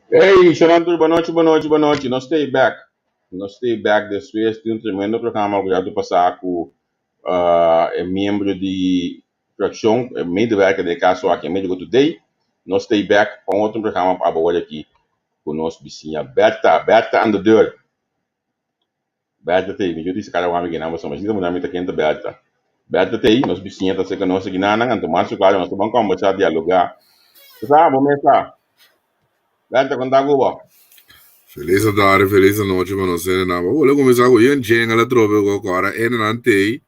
Hey, Shonantur, boa noite, boa noite, boa noite. Nos stay back. Nos stay back después di un tremendo programa ku ya tu pasá ku uh, e miembro di fracción, e medewerker de caso aki, Medico Today. Nos stay back pa un otro programa pa abo aki ku nos vizinha Berta. Berta aan de deur. Berta tei, mi yo disi kada wami gina boso, mas sinta mi ta kenta Berta. Berta tei, nos vizinha ta seka nos ginanan, anto mas claro nos ban conversar, dialogar. Sa, bo mesa. Berta, konta kubo. Feliz tarde, feliz noche pa nos na. Vou começar com um jingle trobe agora, ene nan tei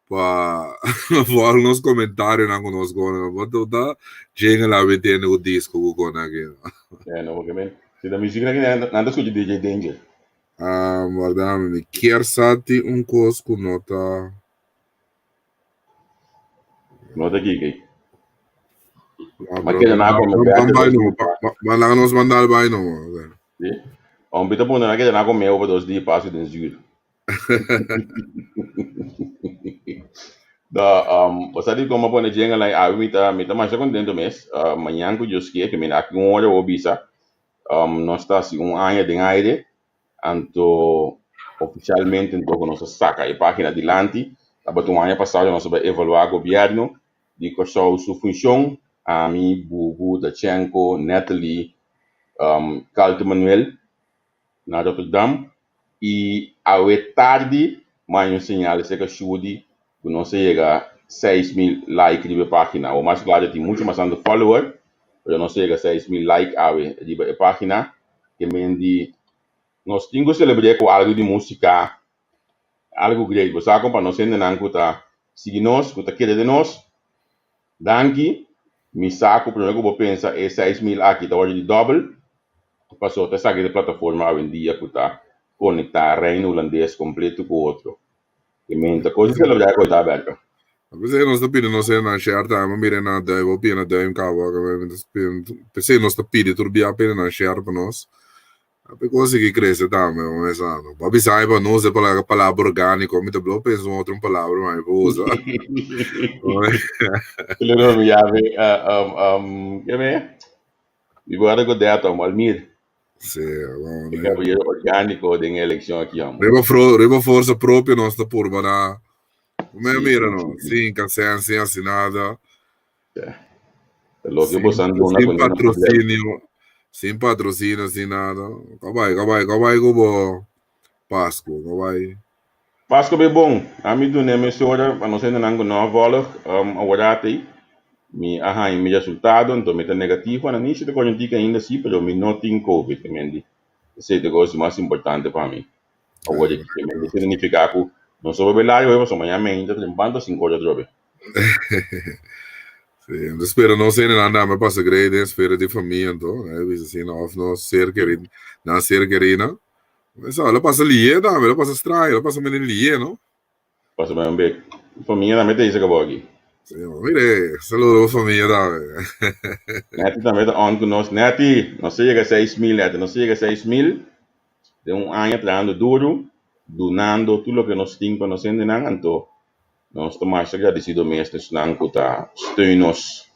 pa voor nos comentário na conosco, no. Bota tá jingle a metendo o disco com aqui. É, no, porque men, si da música que nada escuta DJ Danger. Ah, guarda, mi kier sati un cos ku nota. Nota aqui, que. Maar que na come Berta. Maar nos mandar bij no. Sí. Om bita pone na que na come over 2 dias passo den zuur. Da um, você di como pone jingle aí, ah, mi ta mais contento mes. Mañana ku Dios kier, que mi aki un hora o bisa. Nos ta si un aña den aire, anto oficialmente anto nos saca e página adiante. Tabata un aña pasado nos a evaluar gobierno di Kòrsou su funshon. Ami, Bubu, Dachenko, Natalie, Carlton Manuel na Rotterdam. I awe tardi m'a un señal seka Shudi ku nos a yega 6.000 like riba e página. O mas klaro tin mucho mas tantu follower, pero nos a yega 6.000 like awe riba e página. Ke men di nos tin ku selebrá ku algo di músika, algo great. Bo sa pa nos hendenan ku ta sigui nos, ku ta kere den nos. Danki. Mi sa ku promé ku bo pensa e 6.000 aki ta di dobbel. Paso ta esaki e plataforma awendia ku ta konektá Reino Hulandes kompleto ku otro. Ke men ta kos di selebrá ku ta Berta. Pensei nos ta pidi nos na share time, mira na duim, o pia na duim kaba, pensei nos ta pidi tur bia pena na share pa nos. Ape consegui crescer também, mas ano. Babi sai pa não usa palavra palavra orgânico, me tá penso uma outra palavra, mas vou usar. Claro, mi yabe, ke me? Mi guarda ku data, Almir. Sí, bom, E caballero orgânico den eleição aqui, amo. Riba, riba força própria nós tá por na. Me mira no, sin cansancio, sin nada. Lo que Sin, sin patrocinio, sin patrocinio, sin nada. Kabay, kabay, kabay ko Pasco, kabay. Pasco be bom. Ami dune me sora, pa no ser nango no volg, awor mi aha mi resultado, anto mi ta negativo, na início de quarentena ainda sí, pero mi no tin COVID, mendi. Esei ta e kos mas importante pa mi. Awor ke men significa ku no so belario, we paso mañana ainda trempando 5 ora drobe. Sí, entonces spera no ser nada me pasa grade, esfera de família, então, né, bisa assim, of no ser querido, na ser querida. Eso, lo pasa lié tambe, lo pasa straño, lo pasa medio lié, no? Pasa medio un bek. Familia tambe te dice que aquí. Sí, mire, saludo familia tambe. Neti tambe ta on ku nos. Neti, nos a yega 6.000, Neti, nos a yega 6.000. Den un aña trahando duro, dunando tur loke nos tin pa nos hendenan, anto nos ta masha gradisido mes na esnan ku ta steun nos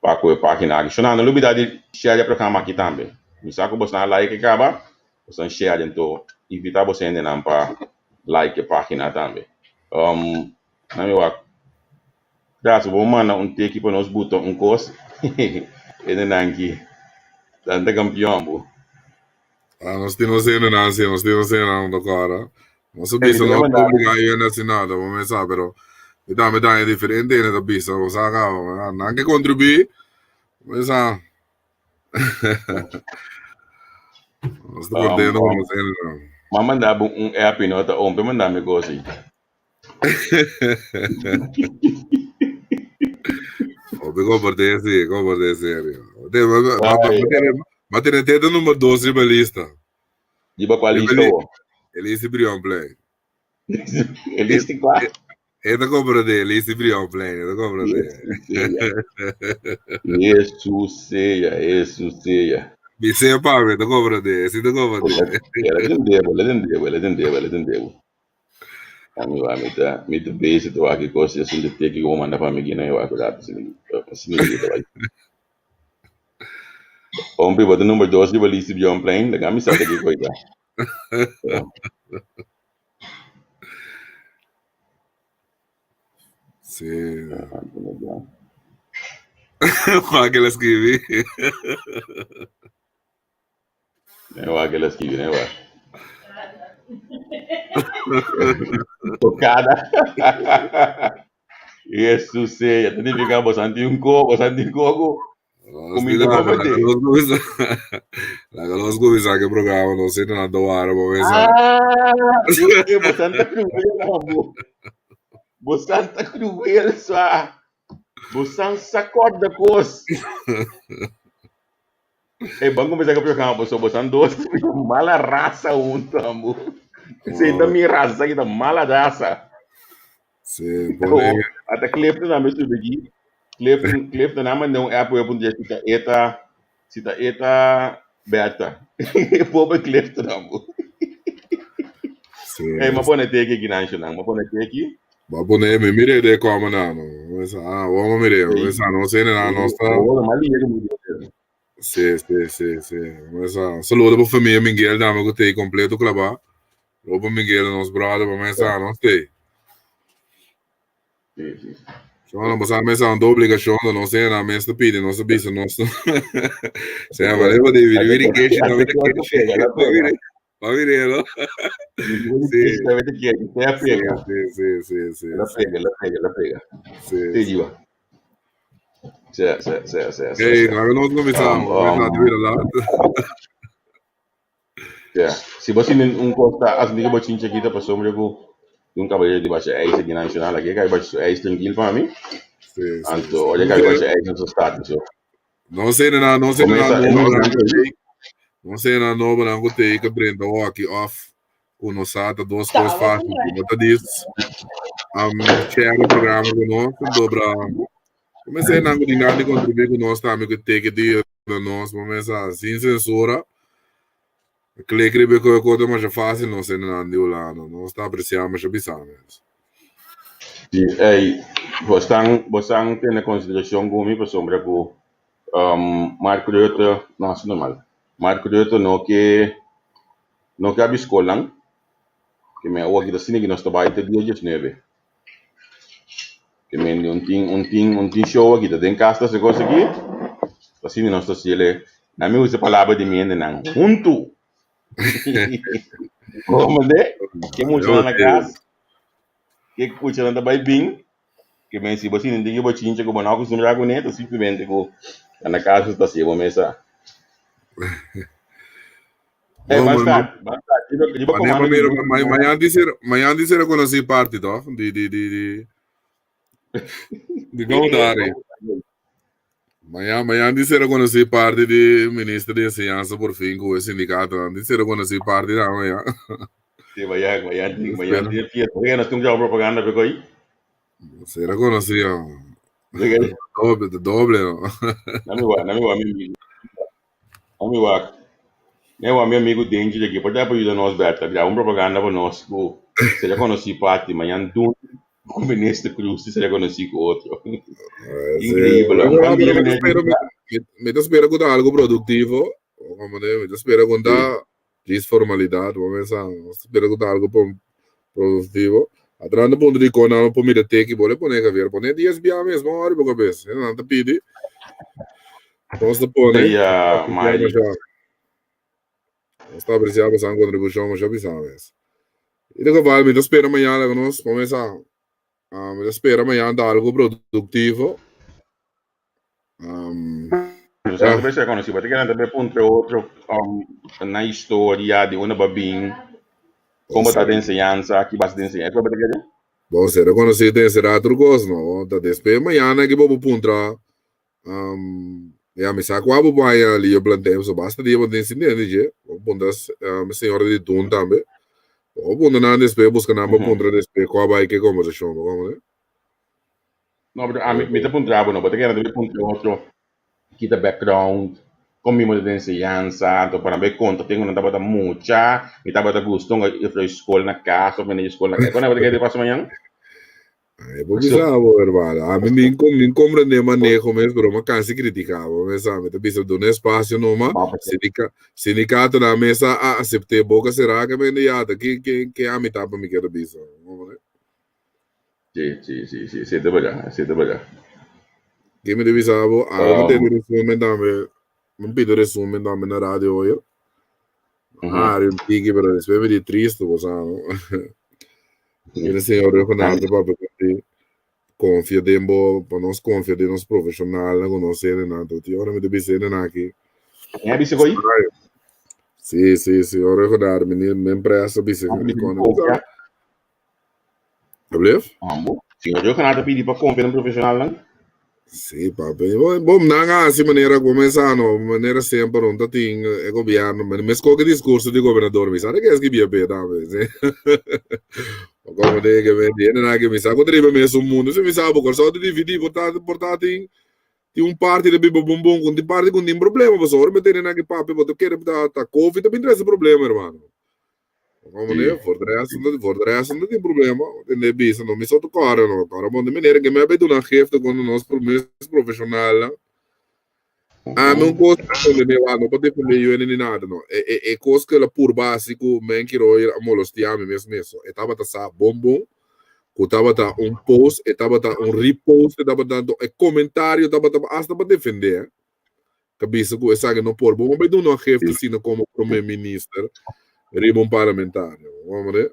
pa ku e pagina aki. Shona, no lubida di share e programa aki tambe. Mi sa ku bosnan a like e kaba, bosnan share anto invita bos hendenan pa like e pagina tambe. Um, na mi wak. Gracias, bo manda un teki pa nos buta un kos. Hendenan ki tanta kampion bo. Ah, nos tin nos hendenan, sí, nos tin nos hendenan ta kòrda. Nos a bisa no ta obligá hende hasi nada, bo mes sa, pero mi tambe ta haña diferente hende ta bisa, bo sa kaba, nan ke kontribuí, bo mes sa. Nos ta kontento ku nos hendenan. M'a manda bo un app i no ta ompe manda mi kos ei. Hopi compartí sí, compartí serio. Ma tiene teta number 2 riba lista. Riba cual lista wo? Elise Brion Play. Elise cual? Eta comprende, Elise Brion Play, eta comprende. Jesus sea, Jesus sea. Mi sea pa, eta comprende, si te comprende. Ela entendeu, ela entendeu, ela entendeu, ela entendeu. Ami wa mi ta mi ta base ta wak e kos esun de teki ku bo manda pa mi aki nan e wak rato si mi si mi ta bai. Hombre bo ta number dos riba lista di Bjorn Plein laga mi sa ta ki koi ta. Sí. Juan que la escribí. Ne wak el a skibi, ne wak. Tocada. Jesus sea, ta nifica bo santi un ko, bo santi un koko. Comida pa te. Laga nos cuminsa ke programa, nos senta na doara pa mesa. Ah, bo santa cruel, bo. Bo santa cruel, sa. Bo san sacorda kos. Hey, ban começar com o programa, pessoal. Bosan dos mala raça junto, ambo. Você tá mi raça, que tá mala raça. Sí, pone. Ata Clifton na me sube aqui. Clifton, Clifton na mandou um app web um dia cita eta, cita eta Berta. Pobre Clifton, ambo. Sí. Hey, ma pone teki aqui na ancho, ma pone teki. Ba pone mi mire de come na no. Ah, vamos mire, esa no sé na no está. Sí, sí, sí, sí. Esa saludo pa familia Miguel dame ku te completo klaba. Robo Miguel nos brother pa mesa no te. Sí, sí. So no pasa mesa un obligación no no sé na mesa pide no se bisa no. Se vale pa di viri keshi no viri keshi. Pa mirelo. Sí. Sí, sí, sí, sí. La pega, la pega, la pega. Sí. Sí, Giva. Sí, sí, sí, sí. Hey, laga nos comenzamos. Yeah. Si bo sin un costa, as mi bo chincha kita pa sombra ku un caballero di bacha ijs aquí nacional aquí, kai bacha ijs tranquil pa mi. Sí, sí. Anto, oye kai bacha ijs no start so. No sé na, no sé na nobo nan ku tei. No sé na nobo nan ku tei ka drenta hockey of ku no sa ta dos kos fácil. No ta dis um, share e programa ku nos, dobra. Comecei nan ku tin gana di contribuir ku nos tambe ku teke di na nos, bo mesa sin censura. Klik riba e kos ta masha fácil nos hende nan di Hulanda. Nos ta apreciá masha bisa mes. Sí, ey, bosnan, bosnan tene consideracion cu mi pasobra cu um, Mark Rutte, no, asina normal. Mark Rutte no ke, no ke abi scolnan, ke men awor kita asina ki nos ta bai te dia 19. Ke men un tin, un tin, un tin show aki ta den cas ta haci cos aki, asina nos ta haciele. Na mi usa palabra di mi hendenan, huntu. Como de? Ke muchanan na cas? Ke muchanan ta bai bin? Ke men si bo sinti ke bo chincha ku bo no acostumbra kuné, ta simplemente ku ta na cas ta haci bo mes sa. Hey, No, ban man, start, ban start. Riba, riba Mané comando di mira, grupo. ma, mañana di ser, mañana di ser conocí party, toch? Di, di, di, di, di go daar. Mañan, mañan di ser konosí parti di minister di enseñansa por fin ku e sindikatonan. Di ser konosí parti nan mañan. Sí, mañan, mañan tin, mañan tin fiesta. Oye, nos tin un job propaganda pe koi. Ser konosí, Doble, doble, no. Nami wa, nami wa mi nami wa. Ne wa mi amigo Denji de aquí, por pa ayuda nos Berta, graba un propaganda pa nos ku será konosí parti mañan dun ku minister Cruz será konosí ku otro. Increíble. Un buen día, mi espero, mi ta spera ku ta algo produktivo. Como de, mi ta spera ku ta djis formalidad, bo mesa, mi ta spera ku ta algo produktivo. Atrás no punto di kona no por mira teki, bo le pone Javier, pone 10 bia mes, bo ori bo kabes. Nan ta pidi. Nos ta pone. Ja, maar Nos ta apreciá boso contribucion masha bisa mes. In ieder geval, mi ta spera mañana ku nos comenzá. Ah, mi ta spera mañana ta algo productivo. Um, ja. Bes conocí, but again, también punto otro na historia de una babin, como ta de enseñanza, aquí vas de enseñanza, ¿qué te Bom, será conocí te será otro cosa, no? Ta después mañana que bobo puntra Um, ya, mi sa kwa bo baña li yo plantea, so basta dia bo tin sin dje. Bo puntra um, señora di Dun tambe. Bo puntra nan después, busca nan pa puntra después kwa bai ke conversación, bo como ne? No, pero a mi, mi te puntra bo, no, but again, te puntra otro, kita background, con mi de enseñanza, anto para me conta, tengo no tabata mucha, mi tabata gusto, juffrouw school na casa, of meneer school na casa. Con que te pasa mañana? Ay, bo bisa bo, hermano. A mi min com min comprende manejo mes, pero ma casi critica bo mes a mi te bisa duna espacio noma. Sindica sindicato na mesa a acepte boca será que mende ya ta ki ki ki a mi tapa mi quiero bisa. Sí, sí, sí, sí, sí, de verdad, sí, de verdad. Ki mi te bisa bo, a mi te resumen tambe, mi pido resumen tambe na radio hoy. Ah, un tiki, pero después me di triste, bo sa, no? Mira, señor Reginaldo, papá, que confia den bo, pa nos confia den nos profesional, na conoce na to. Ti ora mi te bisa na aki. Ja, bisa koi? Sí, sí, sí, ora Reginaldo, mi mi empresa bisa con. Alsjeblieft? Ambo. Señor Reginaldo pidi pa confia den profesional nan. Sí, papi. Bom, nan hasi manera comenzá no, manera semper un ta tin e gobierno, mes koke discurso di gobernador, mi sabe que es que bia pe tambe, sí. Como de que me tiene na que mi sabe contra mes un mundo, si mi sabe por so te dividi, por ta por ta tin tin un parti de biba bom bom, con tin parti con tin problema, pues ahora me tiene na que papi, bo te quiere ta ta COVID ta bin trese problema, hermano. Como ne, voor de rest, voor de rest no tin problema. Tende bisa, no mi soto kore, no. Kore bon de manera que me abe duna gifte con nos mes profesional. No? Ah, mi un cos que me wa, no pa defende yo ni nada, no. E, e, e cos que la pur básico, men quiero ir a molestia mi mes meso. E tabata sa bon bon, ku tabata un post, e tabata un repost, e tabata e comentario, tabata hasta pa defender. Kabisa ku esaki no por. Bo bai duna un gifte sino como primer minister riba un parlamentario. Vamos ver.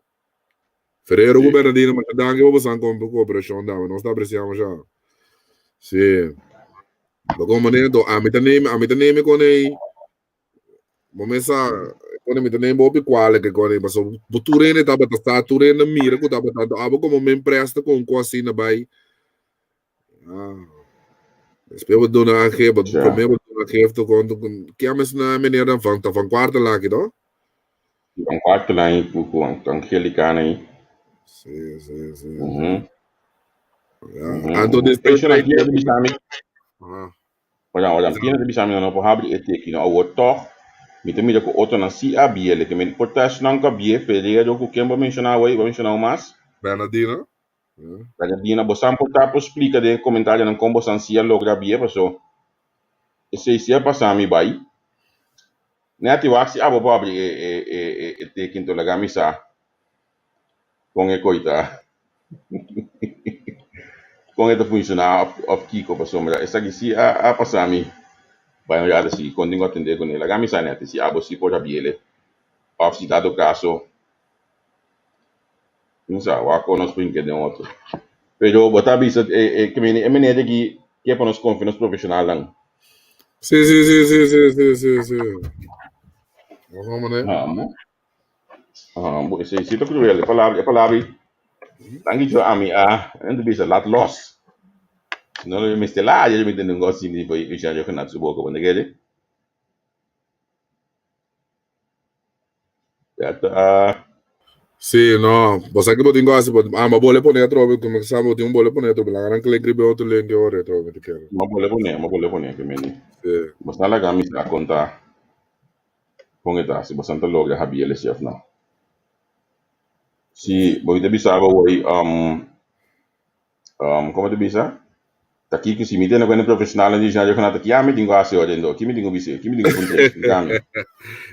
Ferrero ku Bernardino, mas danki pa bosan con cooperacion dame. Nos ta apreciamos ya. Sí. Lo como manera, a mi ta neme, a mi ta neme con ei. Bo mesa, con mi ta neme bopi kwale ke con ei. Paso, bo turene tabata sa, turene mira ku tabata. Abo como men presta con ko asina bai. Ah. Después bo duna aangifte, bo promé bo duna aangifte con ke ames na meneer dan van ta van Kwartelaan aki to? Van Kwartelaan ku ku Angelica ahí. Sí, sí, sí. Ja. Anto después Pensionan tiene de bisami. Ora, ora, tiene de bisami no por habri e teki no awor toch. Mi te mira ku otro nan si a biele ke men por test nan ka bie Ferrero ku ken bo menciona awor, bo menciona mas. Bernardino. Bernardina, bosan por ta por splika den komentarionan kon bosan si a logra bie paso esei si a pasa mi bai. Neti wak si abo por habri e e e e e teken to laga mi sa kon e koita kon e ta funshoná of of kiko pasobra esaki si a a pasa mi bai un rato si kon tin ku atendé kuné. Laga mi sa neti si abo si por habiele of si dado kaso No sa, wak nos brinca den otro. Pero bo ta bisa e e e meneer aki ke pa nos confia nos profesionalnan. Sí, sí, sí, sí, sí, sí, sí, sí. Vamos meneer. Amo. Amo, esei sí ta cruel. E palabra, e palabra danki yo a mi a, en bisa laat los. No lo mester la, yo mi tende un gosi di foi Jean Johanat su boca, bo kere? Ya ta. Sí, no. Bo sa que bo tin gosi, bo ah, ma bole pone atrobe, como que sabe, bo tin un bole pone atrobe, laga nan klik riba otro link ora atrobe, te kere. Ma bole pone, ma bole pone, ke meni. Sí. Bo sa laga mi sa konta kon e ta, si bo ta logra habi chef no. Si, bo ta bisa bo hoy, como te bisa? Ta kiko si mi tene con profesional di Jean Johanat, ki ami tingo hasi ora endo, ki mi tingo bise, ki mi tingo puntre, explícame.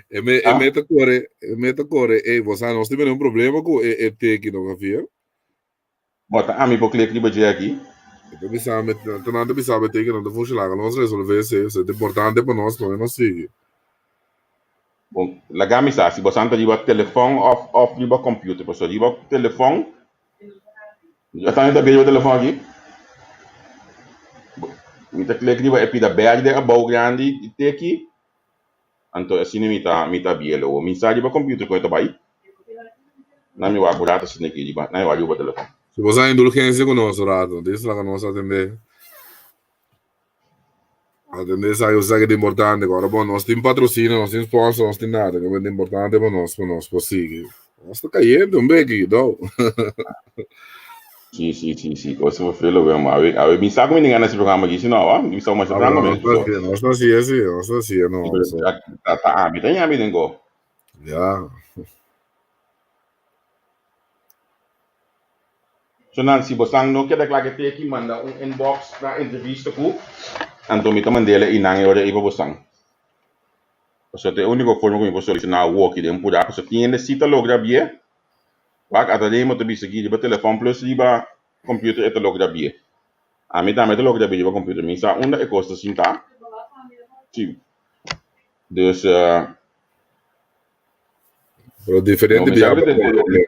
E me ta kore, e me ta kore, ey, bo sa, nos tin un problema ku e teki, no, Javier? Bo ta ami por klik riba dje aki. E ta bisa mi, ta nan ta bisa mi teki no ta funciona, nos resolve ese, ese ta importante pa nos, no nos sigui. Bon, laga mi sa, si bo santa riba telefon of riba computer, paso riba telefon, ya ta ta riba telefon aki. Mi ta klik riba e pida berde abou grandi di teki, anto asina mi ta bielo. Mi sa riba computer ku ta bai. Na mi wak rato asina aki riba, na mi wak riba telefon. Si bo sa indulgencia ku nos rato, dis laga nos atende. Atende sa yo sa que ta importante. Agora, bom, nos tin patrocinio, nos tin sponsor, nos tin nada. Que é importante pa nos pa sigui. Nos ta cayendo un beki, do. Si. Cosa pa felo bem. Awe, mi sa ku mi ningan nesse programa aqui, sino, ah, mi sa mais Ah, franco nos mesmo. ta así, nos ta así, así, nos ta así, no. So, Ta, ah, mi ta mi tengo. Ya. So nan, si bosang no keda kla ke teki, manda un inbox na entrevista ku, anto mi ta mandele i nan e ora iba bosang. So te único forma ku mi por solucionar woki den pura, so tin hende si ta logra bie, wak atademo ta bisa aki riba telefon plus riba computer e ta logra bie. Ami tambe ta logra bie riba computer, mi sa unda e kos ta sinta. Si. Dus Pero diferente no, mi sa biaba ku te pone el link.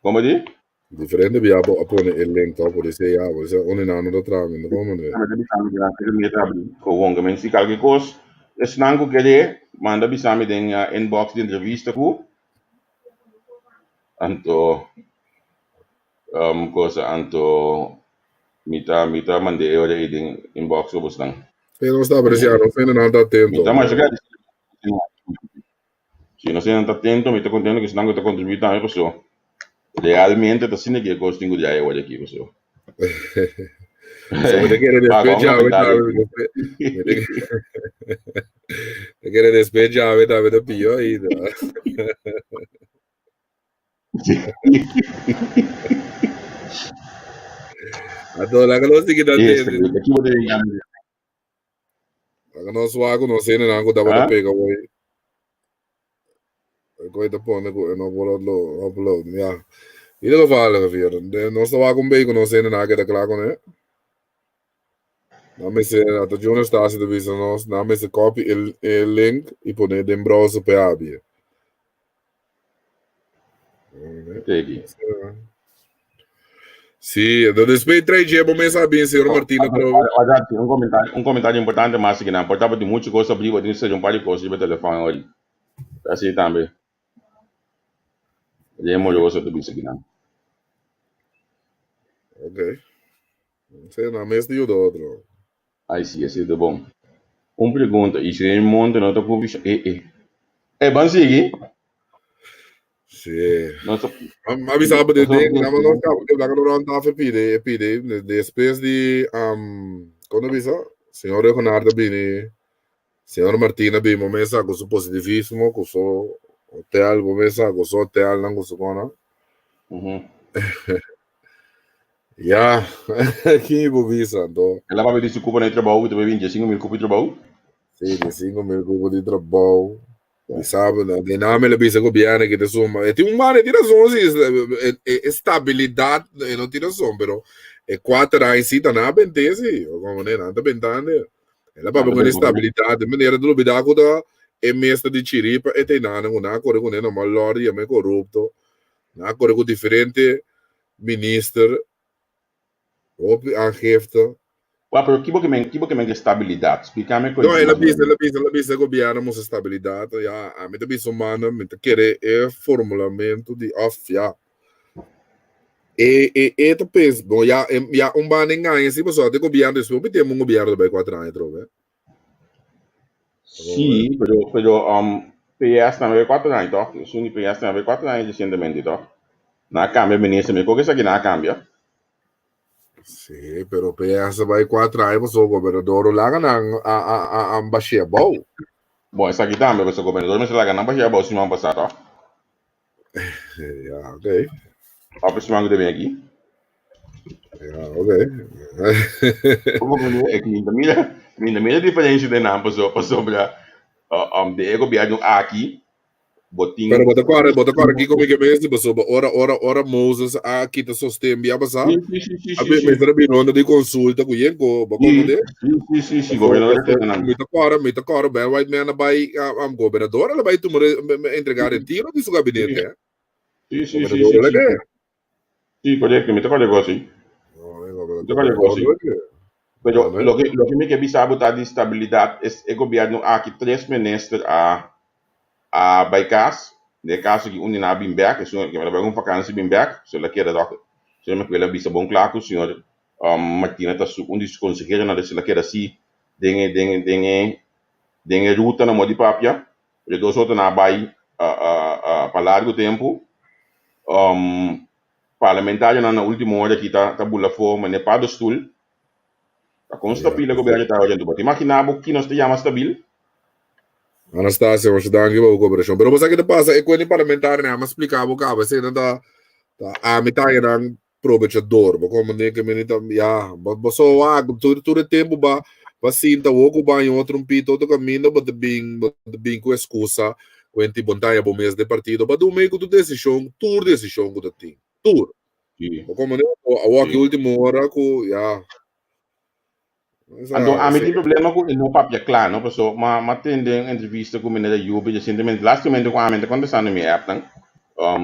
Como di? Diferente biaba a pone el link, to, por eso ya, por eso onde na no ta trame, no como ne. Gewoon, ke men si kalke kos, esnan ku kere, manda bisa mi den inbox di entrevista ku, anto cosa anto mi ta mande e ora ei den inbox ku bosnan. Pero nos ta apreciando, nos no ta atento. Mi ta masha agradecido. Si nos ta atento, mi ta contento ku esnan ku ta contribuir tambe paso. Realmente ta asina ku e kos tin ku djai awor aki paso. So, mi te quiere Paga un despejar, comentario. Me te quiere despejar, me te pillo ahí. Anto, laga nos sigui ta Este, atento. aki bo debe gana. Laga nos wak no sene nan ku tabata Ah? pega hoy. Koy ta pone ku no por upload, upload. Ja. In ieder geval, Javier, nos ta wak un beetje no sene nan keda klaar con e. Nan mester ata Jonas ta te bisa nos, nan mester copy e link i pone den browser pe abi. Teki. Sí, entonces después 3G, bo mes sabi, señor Martina, trobe. Un comentario importante mas ku nan, por di mucho kos abri, bo tin un par di kos riba telefon hoy. Asina tambe. E amoroso ta bisa kinan. Ok. Sí, na mes di yuda otro. Ai, si, asina ta bon. Un pregunta, i si den monte no ta cubi, eh, eh. Eh, ban sigui. Sí. No ta, Ma bisaba de no den, nama nos kabo que laga no ron tafel pide después di ¿cuándo bisa? Señor Leonardo bini, señor Martina bini mesa con su positivismo, con su hotel, mesa con su hotel, nan con su kona. Ja, ki bo bisa, anto. El a papia di su cupo na trabou, ku ta 25 mil cupo di trabou. Sí, di 5.000 cupo di trabou. Di sabe, no, di nome le bisa governo que te suma. E tin un man, tin razón, sí, e estabilidad, e no tin razón, pero e 4 aña sí, ta na bente, sí, o como ne, na ta bentande. El a papia con estabilidad, de manera de olvidar ku ta e mesta di chiripa e te nana, ku na corre con e normal lordi, e corrupto, na corre ku diferente minister, hopi aangifte. Wa, pero kibo ke men estabilidad? Explícame. No, el a bisa governo mos estabilidad, ja, ami ta bisa humano, mi ta kere e formulamento di of, ja. E e e ta pens, bon ya ya un banda engaña si pasobra te gobierno despues hopi tempo un gobierno ta bai 4 aña atrobe. Sí, pero PS tambe bai 4 aña toch? Esun di PS tambe bai 4 aña recientemente toch? Nan a cambia minister, mi koke esaki nan a cambia. Sí, pero PS bai 4 aña pasobra gobernador laga nan a bashia abou. Bon, esaki tambe, pasobra gobernador mester laga nan bashia abou siman pasá toch? Ja, oké. Of e siman ku ta bin aki? Ja, oké. Ek mi ta mira diferensia den nan pasobra de e gobierno aki bo tin Pero bo ta kore kiko mi ke mesi pasobra ora Moses a kita sosten bia pasá, a mester a bin ronda di konsulta ku yenko, bo komprendé? Sí, gobernador ta nan. Mi ta kore Ben Whiteman a bai gobernador a bai tuma entregar retiro di su gabinete, eh? Sí. Gobernador Sí, ke? Sí, korekto, mi ta kore asina. No, Mi ta kore asina. Pero loke mi ke bisa bo ta di stabilidat es e gobierno aki tres minister a bai kas, den kaso ki un di nan a bin bek, esun ke a bai un vakantie bin bek, so el a keda dòk, so mi a bisa bon kla ku señor Martina ta su un di su konseheronan, dus el a keda si den e ruta na modi papia, pero e dos otronan a bai pa largo tempu. Parlamentarionan na último ora aki ta bula afó manera paddenstoel. Ta kon stabil e gobierno ta awe. Bo ta imaginá bo ki nos ta yama stabil? Anastasia, masha danki pa bo koperashon. Pero bo sa ke ta pasa, e kueni parlamentario nan a splika bo kaba, esei ta ami ta nan probechador. Bo komprendé ke mi ta ya, bo so wak tur e tempu ba sinta woko baño otro un pito otro kaminda bo ta bin ku excusa kuenti bontaña bo mes de partido. Ba dun ku tu desishon, tur desishon ku ta tin. Tur. Bo komprendé? Awor ki último ora ku ya. Anto, ami tin problema ku no papia kla, no? Paso, m'a tende un entrevista ku meneer Ayubi resientemente, lastimamente ku ami ta kontestando mi app nan,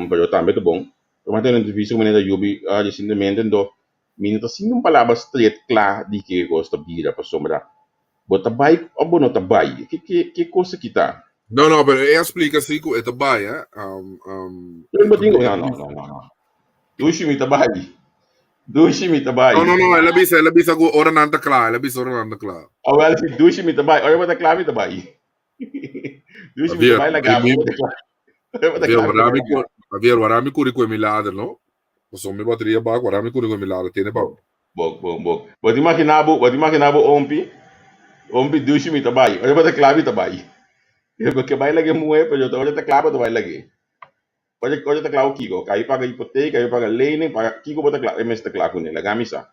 pero tambe ta bon. Pero m'a tende un entrevista ku meneer Ayubi resientemente, anto mi no ta sinti un palabra straight kla di ke kos ta bira pasobra bo ta bai of bo no ta bai. Ke kos aki ta? No, pero e a splika si ku e ta bai, eh. Pero bo tin, no. Dushi mi ta bai. Dushi mi ta bai. No, el a bisa ku ora nan ta kla, el a bisa ora nan ta kla. Oh, well, si dushi mi ta bai. Ora bo ta kla, mi ta bai. Dushi mi ta bai laga, bo ta kla. Ora bo ta Javier, kla, mi ta bai warami laga. Javier, warami kuri ku mi lader, no? Paso mi bateria bak, warami kuri ku mi lader, tiene pa. Bon. Bo ta imaginá bo ompi, ompi dushi mi ta bai. Ora bo ta kla, mi ta bai. Porque bai lag'é muhé, pero ora ta kla, bo ta bai lag'é. Ora ta kla kiko, kai paga hipoteka, kai paga lening, paga kiko bo ta kla, e mes ta kla kuné, laga mi sa.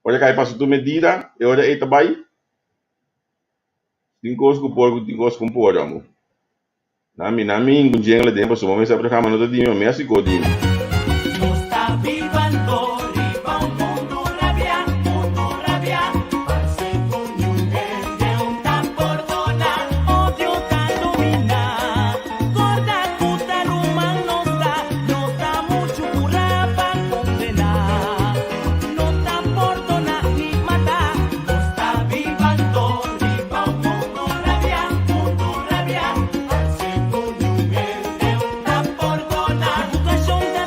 Ora kai pasa tur medida, e ora ei ta bai, tin kos ku por, tin kos ku por, amo. Na mi ningún jenga den pasobra mi sa programa no ta di mi, mi a ko di mi. Nos ta bibando riba un mundu rabiá, mundu rabiá. Parse ku niun hende no ta pordoná. Odio ta dominá. Korda ku ta ruman nos ta, nos ta muchu purá pa kondená. No ta pordoná ni mata. Nos ta bibando riba un mundu rabiá, mundu rabiá. Parse ku niun hende no ta pordoná. Edukashon ta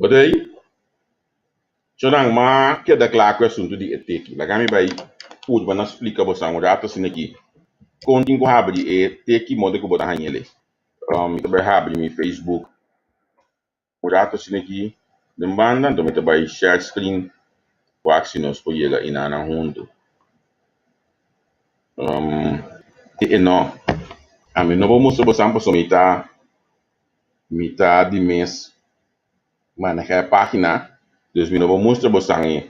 Bo ta ei? Chonan, m'a keda kla ku e asuntu di e teki. Laga mi bai purba na splika bosan un ratu asina aki kon tin ku habri e teki moda ku bo ta hañ'el. Mi ta bai habri mi Facebook un ratu asina aki den banda, anto mi ta bai share screen wak si nos por yega enanan huntu. E no, ami no por mustra bosan pasobra mi ta mi ta di mes maneha e pagina, dus mi no por mustra bosan e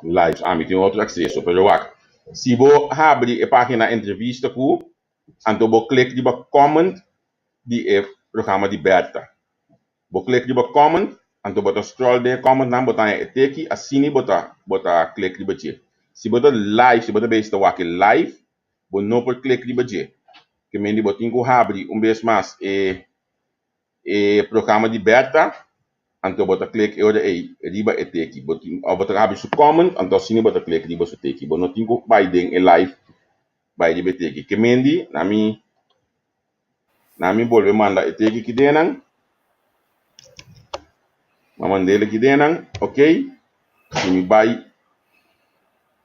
live, ami tin otro acceso, pero wak, si bo habri e pagina entrevista ku, anto bo klik riba comment di e programa di Bertha, bo klik riba comment, anto bo ta scroll den e comment nan bo ta haña e teki, asini bo ta bo ta klik riba dje, si bo ta live, si bo ta bezig ta wak e live, bo no por klik riba dje. Ke mende bo tin ku habri un bes mas e e programa di Bertha, anto bo ta klik e ora ei riba e teki. Bo tin òf bo ta habri su comment, anto asina bo ta klik riba su teki. Bo no tin ku bai den e live bai riba e teki. Ke mende na mi na mi bolbe manda e teki ki den nan. Mi a mand'el aki den nan, ok. Si mi bai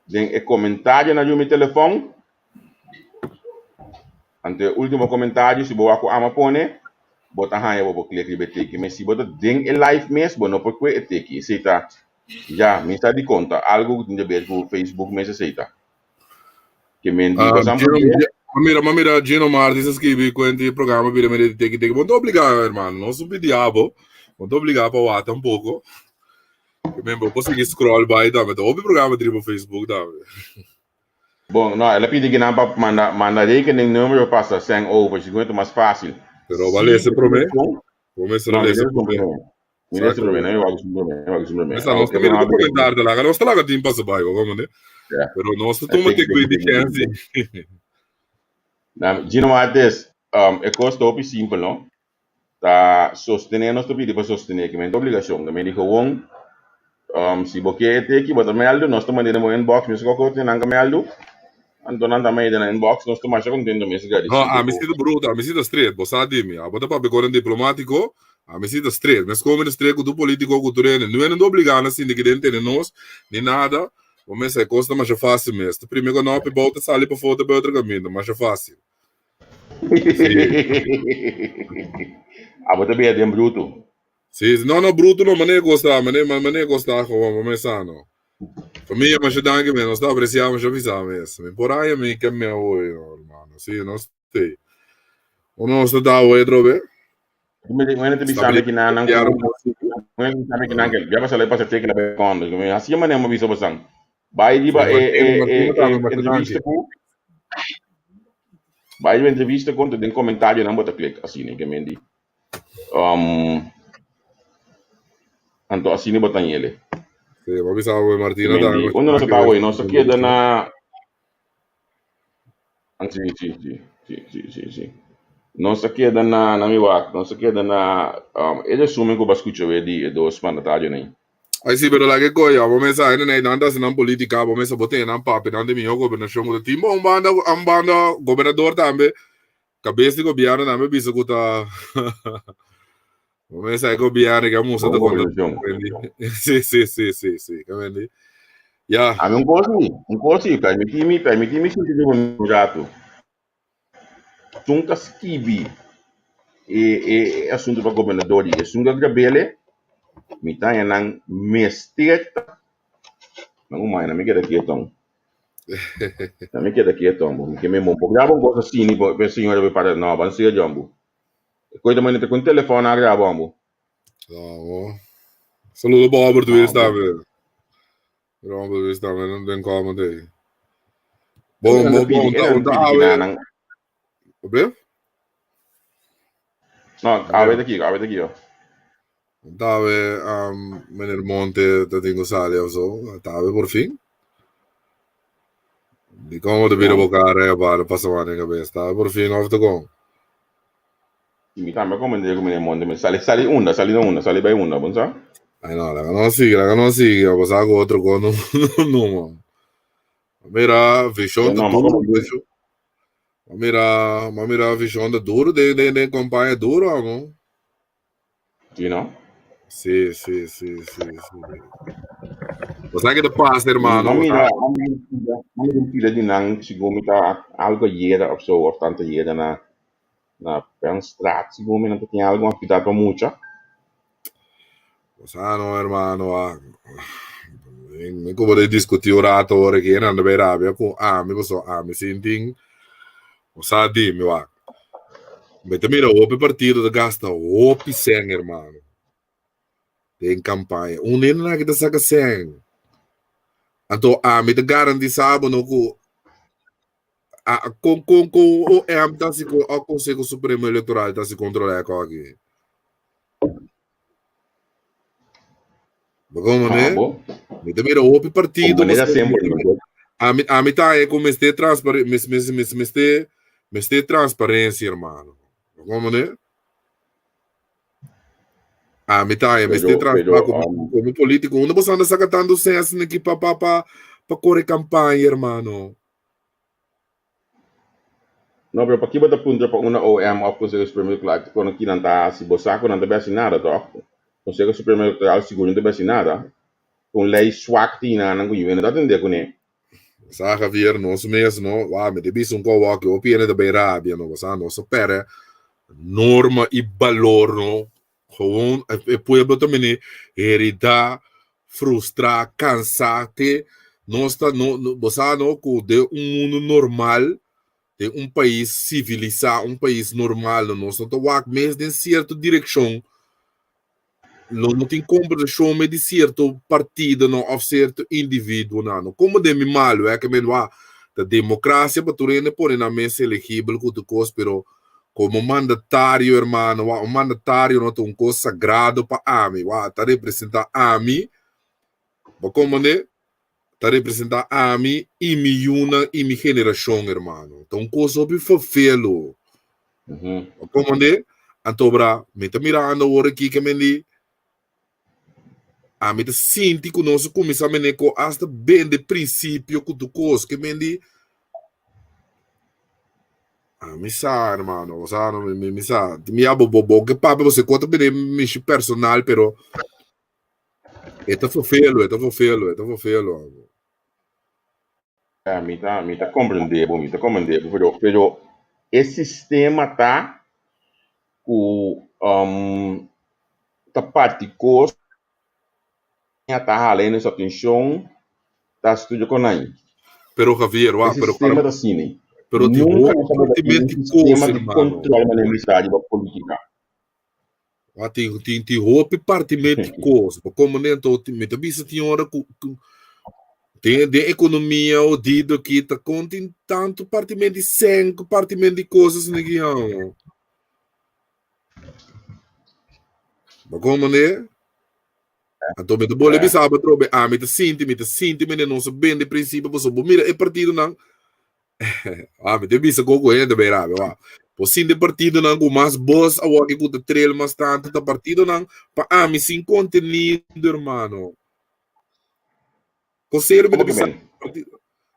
den e comentarionan riba mi telefon, anto e ultimo comentario si bo wak ku ama pone, bo ta haña bo por klik riba e teki. Me si bo ta den e live mes, bo no por kue e teki. Esei ta, ya, mi sa di konta algo ku tin di ber ku Facebook mes esei ta. Ke men di bo san Gino, por ma mira, ma mira, Gino Martis a skibi kuent di programa bira medio di teki teki. Bo no ta obligá, hermano. Nos un pidi abo. Bo no ta obligá pa wak tampoco. Ke men bo por sigui scroll bai tambe. Ta hopi programa riba Facebook tambe. Bon, no, el a pidi kinan pa manda manda rekeningnummer pa pasa sèn over, segun e ta mas fásil. Pero bo a Si lesa e promé. telefon, Bo mester a no, mi lesa lesa promé. promé. Mi lesa promé, Exactamente. no mi wak esun promé, mi wak esun promé. Mester nos Awor ta ke mira no tu habri comentar laga nos ta laga tin pasa bai, bo komende. Ya. Pero nos ta E tuma teki te teki kui di teki chèns teki. Na, Gino Martes, e kos ta hopi simpel, no? Ta sostené, nos ta pidi pa sostené, ke men ta obligashon. Ta men di gewoon, si bo ke e teki, bo ta mèldu, nos ta mand'é den bo inbox, mes kòkòt ke nan ka mèldu, anto nan ta mand'é den nan inbox, nos ta masha kontento mes No, gradisido ami ku. si ta bruto, ami si ta straight, bo sa di mi. Abo ta papia koren diplomátiko, ami si ta straight. Mes komo mi ta straight ku tur polítiko, ku tur hende. No hende no obligá na sinti ki den tene nos, ni nada. Bo mester, e kos ta masha fásil mes. Ta primi ku no, pi bou ta sali pafó ta bai otro kaminda, masha fásil. Abo ta bia den bruto. Sí, no, no, bruto no, manera kos ta, manera, manera kos ta gewoon, bo mes sa no. Familia, masha danki mes, nos ta aprecia masha bisa mes. Mi por aña mi ke me hoy, no, hermano. Sí, nos te. Uno nos ta da hoy atrobe. Bueno, te bisando ki nan nan ku. Bueno, te bisando ki nan ke. Ya pasa le pasa teke la be kondo. Así manera mo bisa bosan. Bai riba e e e e entrevista ku Bai riba entrevista ku den komentarionan bo ta klik asina ke men di. Anto asina bo ta yele. Sí, bo bisa bo Martina Ke men di, unda nos ta awor? Nos ta keda na Sí, sí, sí, sí, sí, sí, sí. Nos a keda na, na mi wak, nos a keda na e resumen ku bo a skucha we di e dos mandatarionan ei. Ay sí, pero laga e koe, abo mesa ainda nei nan ta hasi nan politica, abo mesa bo tene nan papia nan di mihó gobernashon ku ta tin, bo un banda un banda gobernador tambe, kabes di gobierno tambe bisa ku ta bo mesa e gobierno ke a mustra Bon ta konta gobernashon. Sí, sí, sí, sí, sí, ke mendi. Ya. Ami un kos sí, un kos sí, permití mi, permití mi sinti riba un ratu. Esun ta skibi e e asuntu pa gobernador i esun ta grabele, mi ta haña nan mester ta. Nan un maña mi keda kieton. Nan mi keda kieton bo. Mi ke mi por graba un kos asini bo e señora bo para no ban serio bo. E koe ta manera ku un telefon a graba bo. No. Saludo pa Robert No Wils bo. tambe. Robert Wils tambe den comment ei. Bon, Nan ta bon, pidi, bon, e nan un ta ta pidi awe. kinanan. Obe? No, awe ta kiko, awe ta kiko. Un ta awe, meneer Monte ta tin ku sali of so. Ta awe por fin. Di kon bo ta bira bo kara e abado pasa mano den kabes. Ta awe por fin of ta kon? Mi tambe a komprende ku meneer Monte mester sali. Sali unda? Sali na unda? Sali bai unda? Bon sa? Ay no, laga nos sigui, laga nos sigui. A pasá ku otro kos no, no, man. Mira, vision ta No, ma duro, como vision. Mira, ma mira, vision ta duro den, den, den campaña duro, amo. Sí, no? Sí, sí, sí, sí, sí. Bo sa ke ta pasa, hermano? Mi a mira, a mira un pila di nan, segun mi ta algo ayera of so, of tanto ayera na na Penstraat, segun mi nan ta tin algo aktividat pa mucha. Bo sa no, hermano, ah, mi ku bo ta diskutí un rato ora aki, nan ta bay rabia ku ami, pasobra ami sintin, bo sa di mi wak. Mi ta mira hopi partido ta gasta hopi sèn, hermano, den kampaña. Un hende nan aki ta saka sèn. Anto ami ta garantisá bo no ku a kon kon kon OM ta hasi o Konseho Supremo Elektoral ta hasi kontrolá e kos aki. Bo komo ne? Mi ta mira hopi partido. Manera semper. Ami ami ta e ku mester transpare mes mes mes mester mester transparencia hermano. Bo komo ne? Ami ta e mester transpa como como político. Unda bo anda saca tanto sense niki pa pa pa pa corre campaña hermano. No, pero paki bo ta puntra pa una OM of Conseho Supremo Electoral kono ki nan ta hasi? Bo sa ku nan ta besi nada, tòg? Conseho Supremo Electoral sigur no ta besi nada. Un lei swak tin nan ku yu no ta atendé kuné. Bo sa Javier, nos mes no, wou mi ta bisa un kòwò ki hopi hende ta bay rabia no, bo sa nos a pèrdè norma i balor no, gewoon e pueblo ta mene heridá, frustrá, kansá te nos ta no bo sa no ku den un mundu normal, den un pais sivilisá, un pais normal no nos no ta wak mes den sierto direkshon, lo no tin kombersashon mes di sierto partidonan òf sierto individuonan no. Komo den mi malu e ke men wak ta demokrasia pa tur hende pone nan mes elegibel ku tur kos pero Como mandatario, hermano, wak, un mandatario no ta un cos sagrado pa ami, wak, ta representa ami, bo comprende? Ta representa ami y mi yunan y mi generacion, hermano. Ta un cos hopi fervelo. Bo comprende? Anto bra, mi ta mirando awor aki ke men di, ami ta sinti ku nos a kuminsá mene ku asta bende prinsipio ku tur kos ke men di ami sa hermano o sa no mi mi sa mi ya bo bo bo ke papia bo se kos ta bini mishi personal pero e ta fervelo e ta fervelo e ta fervelo amo. Ya mi ta mi ta comprende bo mi ta comprende bo pero pero e sistema ta ku ta parti kos ta hala e nos atenshon ta studia kon nan. Pero Javier, E wak, pero sistema ta asina. Pero tin Nunka hopi nos tabata tin un partimenti kos, sistema di hermano. control manera mi sa riba politica. Wak, tin tin tin hopi partimenti kos. Bo komende anto mi ta bisa tin ora ku ku den den ekonomia odido aki ta kon tin tantu partimenti sèn ku partimenti kos asina ki amo. Bo komende? Anto mi ta bole bisa bo atrobe, ami ta sinti, mi ta sinti mene nos a bende prinsipio pasobra bo mira e partidonan ah mi ta bisa koko hende bay rabia wak. Bo sinti e partidonan ku mas bos awor ki ku ta trail mas tantu ta partidonan pa ami sin kontenido hermano. Konsero mi ta Komo ke bisa men?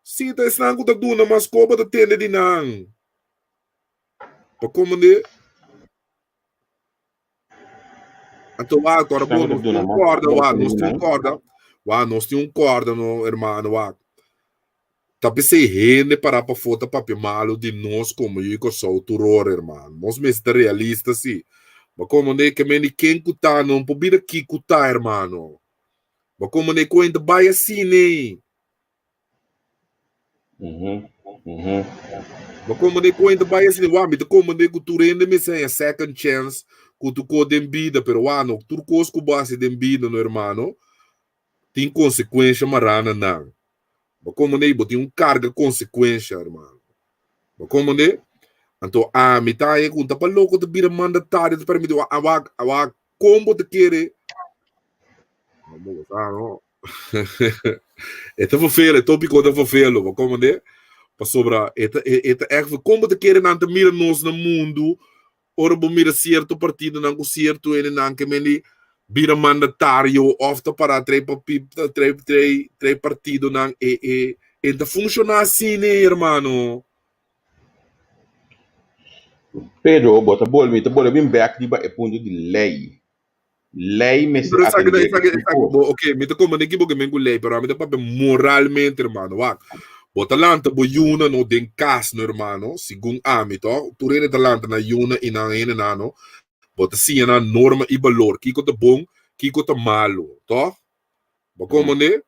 Si ta esnan ku ta duna mas koba ta tende di nan. Pa komende? Anto wak, ora bo, nos tin un korda, wak, nos tin un korda, wak, nos tin un korda, no, hermano, wak. Ta p'esei hende pará pafó ta papia malu di nos komo yu di Kòrsou tur ora, hermano. Nos mester ta realista, sí. Ma komo ne ke men di ken ku ta, no por bira ki ku ta, hermano. Ma komo ne kuenta bai asina ei. Ma komo ne kuenta bai asina, wak, mi ta komprendé ku tur hende mester haña second chance ku tur kos den bida, pero wak, no tur kos ku bo hasi den bida, no hermano, tin konsekuensha mará na nan. Bo komprendé? Bo tin un karga konsekuensha, hermano. Bo komprendé? Anto ami ta haña ku ta pa loko ta bira mandatario ta permití, wak, wak, wak, kon bo ta kere? Bo sa, no? E ta vervelen, e tópiko ta vervelen, bo komprendé? Pasobra e ta e ta ègt kon bo ta kere nan ta mira nos na mundu ora bo mira sierto partidonan ku sierto hendenan ke men di bira mandatario òf ta para trei papi trei trei trei partidonan e e e ta funshoná asina hermano. Pero bo ta bolbe mi ta bolbe bin bèk riba e punto di lei. Lei mester Pero esaki, atendé esaki, e esaki, kos. bo, ok, mi ta komprendé ki bo ke men ku lei, pero ami ta papia moralmente, hermano. Wak, bo ta lanta bo yuna no den kas no, hermano, segun ami, to? Tur hende ta lanta nan yuna i nan hendenan no. Bo ta siña nan norma i balor, kiko ta bon, kiko ta malu, to? Bo komprendé?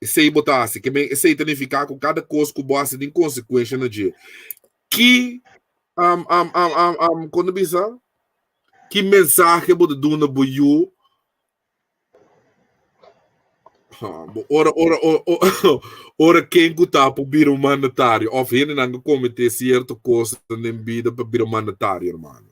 Esei bo ta hasi. Ke men esei ta nifiká ku kada kos ku bo hasi tin konsekuensha na dje. Ki um, um, um, um, um, kon ta bisa? Ki mensahe bo ta duna bo yu? Ha, bo ora, ora, ora, ora ken ku ta por bira un mandatario òf hendenan ku kometé sierto kosnan den bida pa bira mandatario, hermano.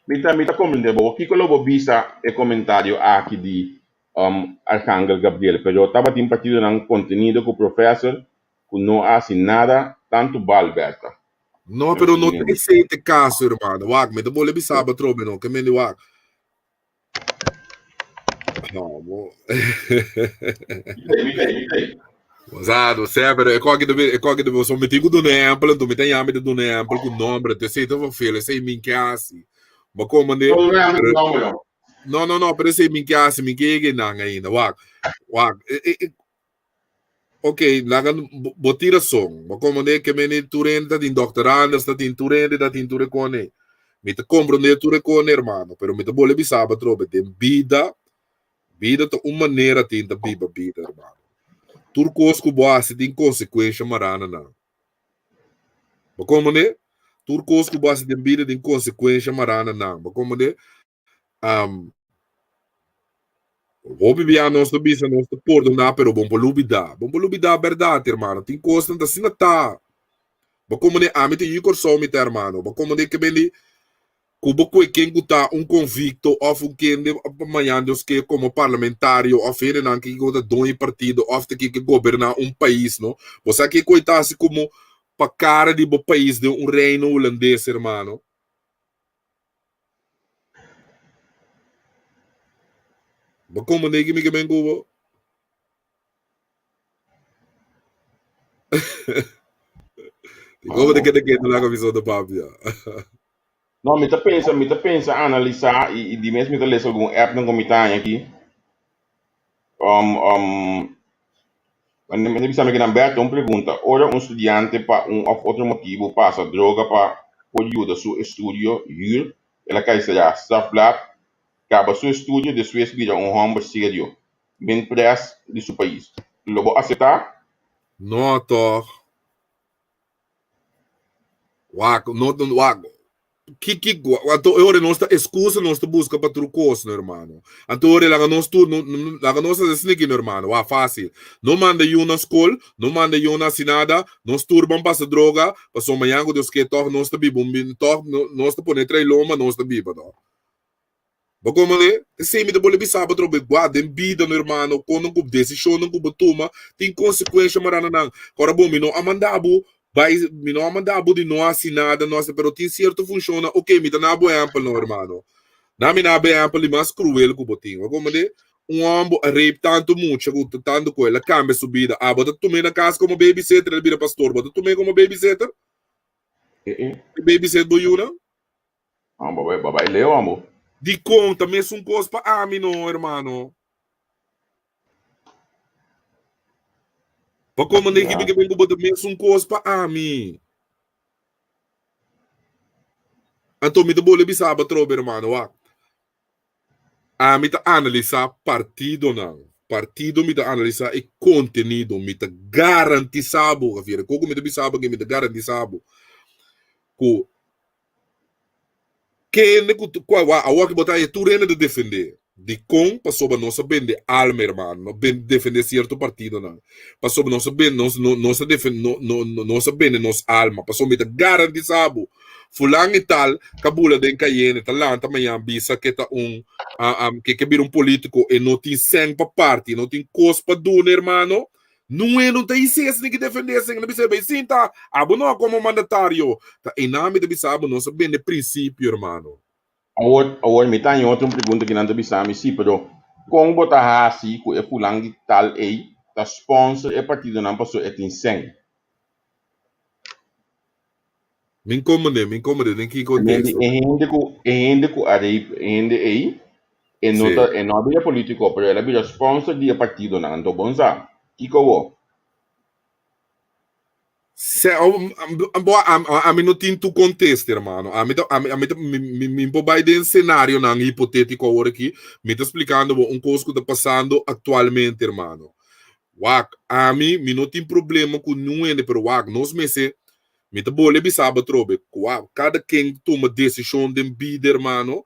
Mi ta mi ta comprende bo. Kiko lo bo bisa e comentario aki di um, Arcangel Gabriel? Pero tabatin partidonan contenido cu professor cu no a haci nada tanto bal, Berta. No, pero no ta esei te caso, hermano. Wak, mi ta bole bisa bo atrobe, no. Ke mende wak. No, bo. Mi ta, mi ta. Osado, sé, pero e koki de e koki de so mi tin ku duna ehempel, anto mi ta yama de duna ehempel ku nombre, te sei ta vervel, esei min ke hasi. Ma como de No, no, no, pero no, no. no, no, no, pero esei min ke hasi, min ke yega nan ainda. Wak, wak. E, e, e, ok, laga bo, bo tira son. Ma como de ke meni tur hende ta tin Dr. Anders, ta tin tur hende, ta tin tur e kone. Mi ta comprende tur e kone, hermano, pero mi ta bole bisa bo atrobe, den bida Bida ta un manera tin ta biba bida, hermano. Tur kos ku bo hasi tin konsekuensha mará na nan. Bo komprendé? Tur kos ku bo hasi den bida tin konsekuensha mará na nan. Bo komprendé? Um, hopi bia nos ta bisa nos ta pordoná, pero bon por lubidá. Bon por lubidá bèrdat, hermano. Tin kosnan ta asina ta. Bo komprendé? Ami ta yu Kòrsou mi ta, hermano. Bo komprendé ke bini Ku bo kue ken ku ta un konvikto òf un kende mañan Dios ke komo parlamentario òf hendenan ke ta doño partido òf ta ke ke goberná un pais no. Bo sa ke koe ta hasi komo pa kara di bo pais den un reino hulandes hermano. Bo komprende ki mi ke men ku bo? Como te keda keda la comisión de papia? No, mi ta pensa, mi ta pensa analisá i, i di mes mi ta lesa algun app nan ku mi ta haña aki. Um, um, mi ta bisa mi kinan Berto un pregunta. Ora un studiante pa un òf otro motibu pasa droga pa por yuda su estudio, huur, el a kai será strafblad, kaba su estudio despues bira un hòmber serio. Den pres di su pais. Lo bo acepta? No toch. Wak, no, wak. Ki, ki, anto e ora nos ta excusa nos ta busca pa tur cos, no hermano. Anto ora laga nos tur, no, laga nos hace sneaky, no hermano. Wak, fácil. No manda yu na school, no manda yu na haci nada, nos tur ban pasa droga, pasobra mañana cu Dios ke toch nos ta biba un, toch nos ta pone trae lomba, nos ta biba, toch. Bo komo ne? Esei mi ta bolbe bisa bo atrobe, gua den bida no hermano, kono ku desishonnan ku bo tuma tin konsekuensha mará na nan. Ora bo, mi no a manda bo bai, mi no a manda bo di no hasi nada, no hasi, pero tin sierto funshonnan, oke, mi ta na bo ehèmpel no hermano. Na mi na bo ehèmpel di mas kruel ku bo tin. Bo komo ne? Un hòmber a rape tantu mucha ku tantu ku el a kambia su bida. Ah, bo ta tum'é na kas komo babysitter, el a bira pastor, bo ta tum'é komo babysitter? Babysit bo yunan? Ah, bo bai, bo bai leu amo. Dikon ta mesun kos pa ami no, hermano? Pa komo den ki ben ku bo ta mesun kos pa ami? Anto mi ta bole bisa bo atrobe, hermano, wak. Ami ta analisá partidonan. Partido mi ta analisá e kontenido. Mi ta garantisá bo, Javier, koko mi ta bisa bo aki, mi ta garantisá bo ku Kende ku kua awor ki bo ta haña tur hende ta defendé. Dikon? Pasobra nos a bende alma, hermano. Nos a defendé sierto partidonan. Pasobra nos a bende nos nos a defen no no nos a bende nos alma. Pasobra mi ta garantisá bo, fulan i tal ka bula den kayende ta lanta mañan bisa ke ta un ke ke bira un polítiko e no tin sèn pa parti, e no tin kos pa duna, hermano. Nue no ta hise esnan ki defende esnan na bisa bay sinta abo no como mandatario ta einan mi ta bisa abo nos a bende principio hermano. Awor awor mi ta haña otro un pregunta ki nan ta bisa mi si pero kon bo ta hasi ku e fulan di tal ei ta sponsor e partidonan paso e tin sèn? Min komende, min komende den ki Men konteksto? e hende ku a rape e hende ei, e no ta Sí. e no a bira polítiko, pero el a bira sponsor di e partidonan. Anto bon sa, kiko awó? Se, bo, ami no tin tu kontesta, hermano. Ami ta, ami, ami ta, mi, mi, mi por bai den senarionan hipotétiko awor aki. Mi ta splikando bo un kos ku ta pasando aktualmente, hermano. Wak, ami, mi no tin problema ku niun hende, pero wak, nos mester, mi ta bole bisa bo atrobe, wak, kada ken tuma desishon den bida, hermano,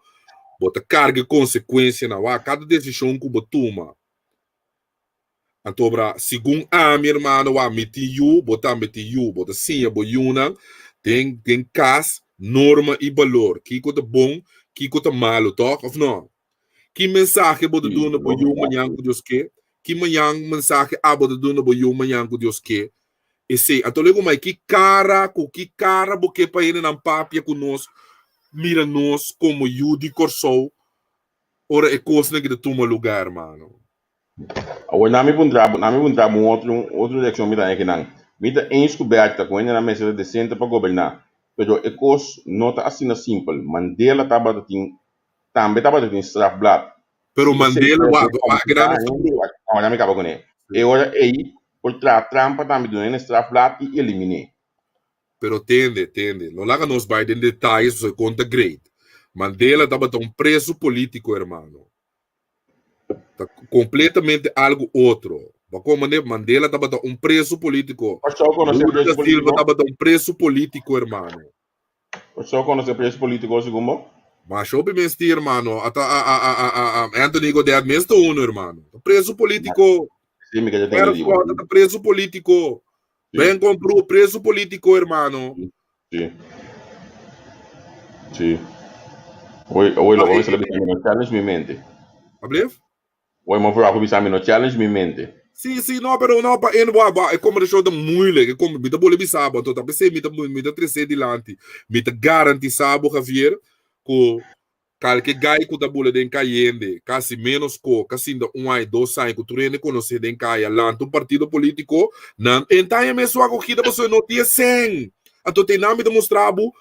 bo ta karga e konsekuensianan. Wak, kada desishon ku bo tuma. Antobra, segun ami, hermano, wak, mi tin yu, bo tambe tin yu. Bo ta siña bo yunan den, den kas norma i balor. Kiko ta bon, kiko ta malu, tòg òf nò? Ki mensahe bo ta Sí, duna bo yu lógika. mañan ku Dios ke? Ki mañan mensahe abo ta duna bo yu mañan ku Dios ke? Esei. Anto lego mai ki kara, ku ki kara bo ke pa hendenan papia ku nos, mira nos komo yu di Kòrsou ora e kosnan ki ta tuma lugá, hermano? Awor na mi puntra bo, na mi puntra bo un otro, un otro reaccion mi ta haña kinan. Mi ta eens cu Bertha cu hendenan mester ta decente pa goberná, pero e cos no ta asina simpel. Mandela tabata tin, tambe tabata tin strafblad. Pero Si esei Mandela, por wak, ser wak, cualificá gran nos ta hende, bro. wak, awor na mi caba cuné. E ora ei por traha trampa tambe duna hende strafblad y eliminé. Pero tende, tende, no laga nos bai den detayes pasobra e con ta great. Mandela tabata un preso politico, hermano. Ta completamente algo otro. Bo comprende? Mandela tabata un preso politico. Kòrsou konosé Lula preso da Silva polítiko? tabata un preso politico, hermano. Kòrsou konosé preso polítiko segun bo? Masha hopi mes tin, hermano. Ata a, a, a, a, a, a, Anthony Godett mes ta uno, hermano. Ta preso politico. Sí, mi ke tende Gerrit di bo. Schotte ta preso politico. Sí. Ben Komproe, preso politico, hermano. Sí. Sí. Oye, oye, Pa, lo e, bisa e, bisa mi no challenge mi mente. Ablief? Oye, mo voor bisa mi no challenge mi mente. Sí, sí, no, pero no, pa en wa, wa, e conversación ta moeilijk. E com, mi ta bole bisa bo, anto ta p'esei mi ta, mi ta trece dilanti. Mi ta garantisa bo, Javier, ku kalke gai ku ta bula den kayende, kasi menos ko, kasinda un ai, dos ai, ku tur hende konosé den kaya, lanta un partido polítiko, nan entaña mes su akogida pasobra no tin e sèn. Anto te nan mi ta mustra bo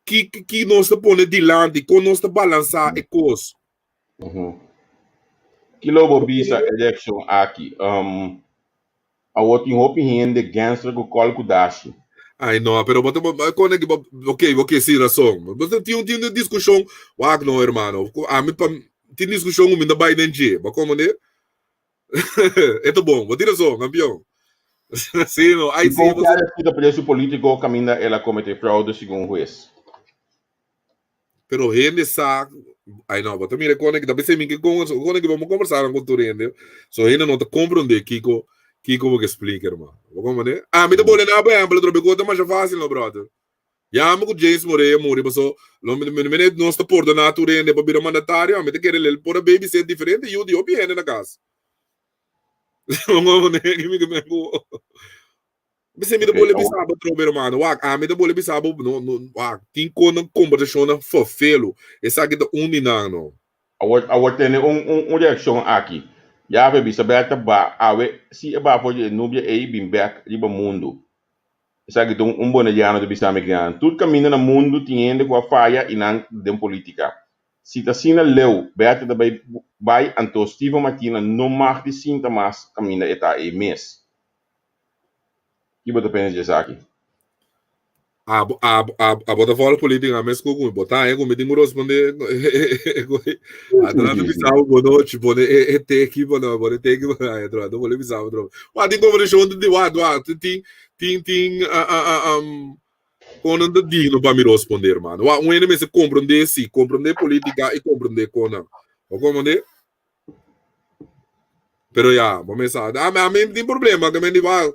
ki, ki nos ta pone dilanti, kon nos ta balansá e kos. Ki lo bo bisa e reakshon aki? Um, awor tin hopi hende gangster ku kòl ku dashi. Ai no, pero bo ta kone ki bo ok, ok, si rason. Bo ta tin tin un diskushon, wak no hermano. Ami pa tin diskushon ku mi ta bai den dje. Bo komprende? E ta bon, bo tin rason, kampion. Si no, ai I si, kon bo Kenneth kita preso polítiko kaminda el a kometé fraude segun hues? Pero hende sa, ai no, bo ta mira kone ki ta pensei mi ke kon kone ki bo kombersá ku tur hende. So hende no ta komprondé kiko kiko bo ke splika, hermano. Bo komprondé? Ami ta bole na bo ehempel otro bes, ta masha fásil no, brother. Yama ku James Morea muri paso lo mi mi mi nos ta pordoná tur hende pa bira mandatario, ami ta kere lel por a babysit diferente yu di hopi hende na kas. Bo komprondé? Ki mi ke men ku Bisa mi ta bole bisa bo trobe hermano. Wak, ami ta bole bisa bo no no wak, tin kon kombersashonnan ferfelu. Esaki ta un di nan no. Awor awor tene un un un reakshon aki. Yahwe bisa Berta ba awe si e ba for di e nubia ei bin bek riba mundu. Esaki ta un un boneriano ta bisa mi kinan. Tur kaminda na mundu tin hende ku a faya i nan den politika. Si ta asina leu Berta ta bai bai anto Steven Martina no mag di sinta mas kaminda e ta ei mes. Ki bo ta pensa di esaki? Abo, abo, abo, abo ta volg politica mes ku mi. Bo ta haña ku mi tin ku responde. Atrás Sí, sí. bisa bo bonochi, pone e, e teki, pone, pone teki, pone ay, atrás, no pone bisa bo atrás. Wa tin conversacion di wa, wa, tin, tin, tin, tin, ah, ah, ah, um, konan ta digno pa mi responde, hermano. Wa, un hende mester comprende, si, comprende politica y comprende konan. Bo comprende? Pero ya, bo me sa. A, a mi tin problema, que men di wa.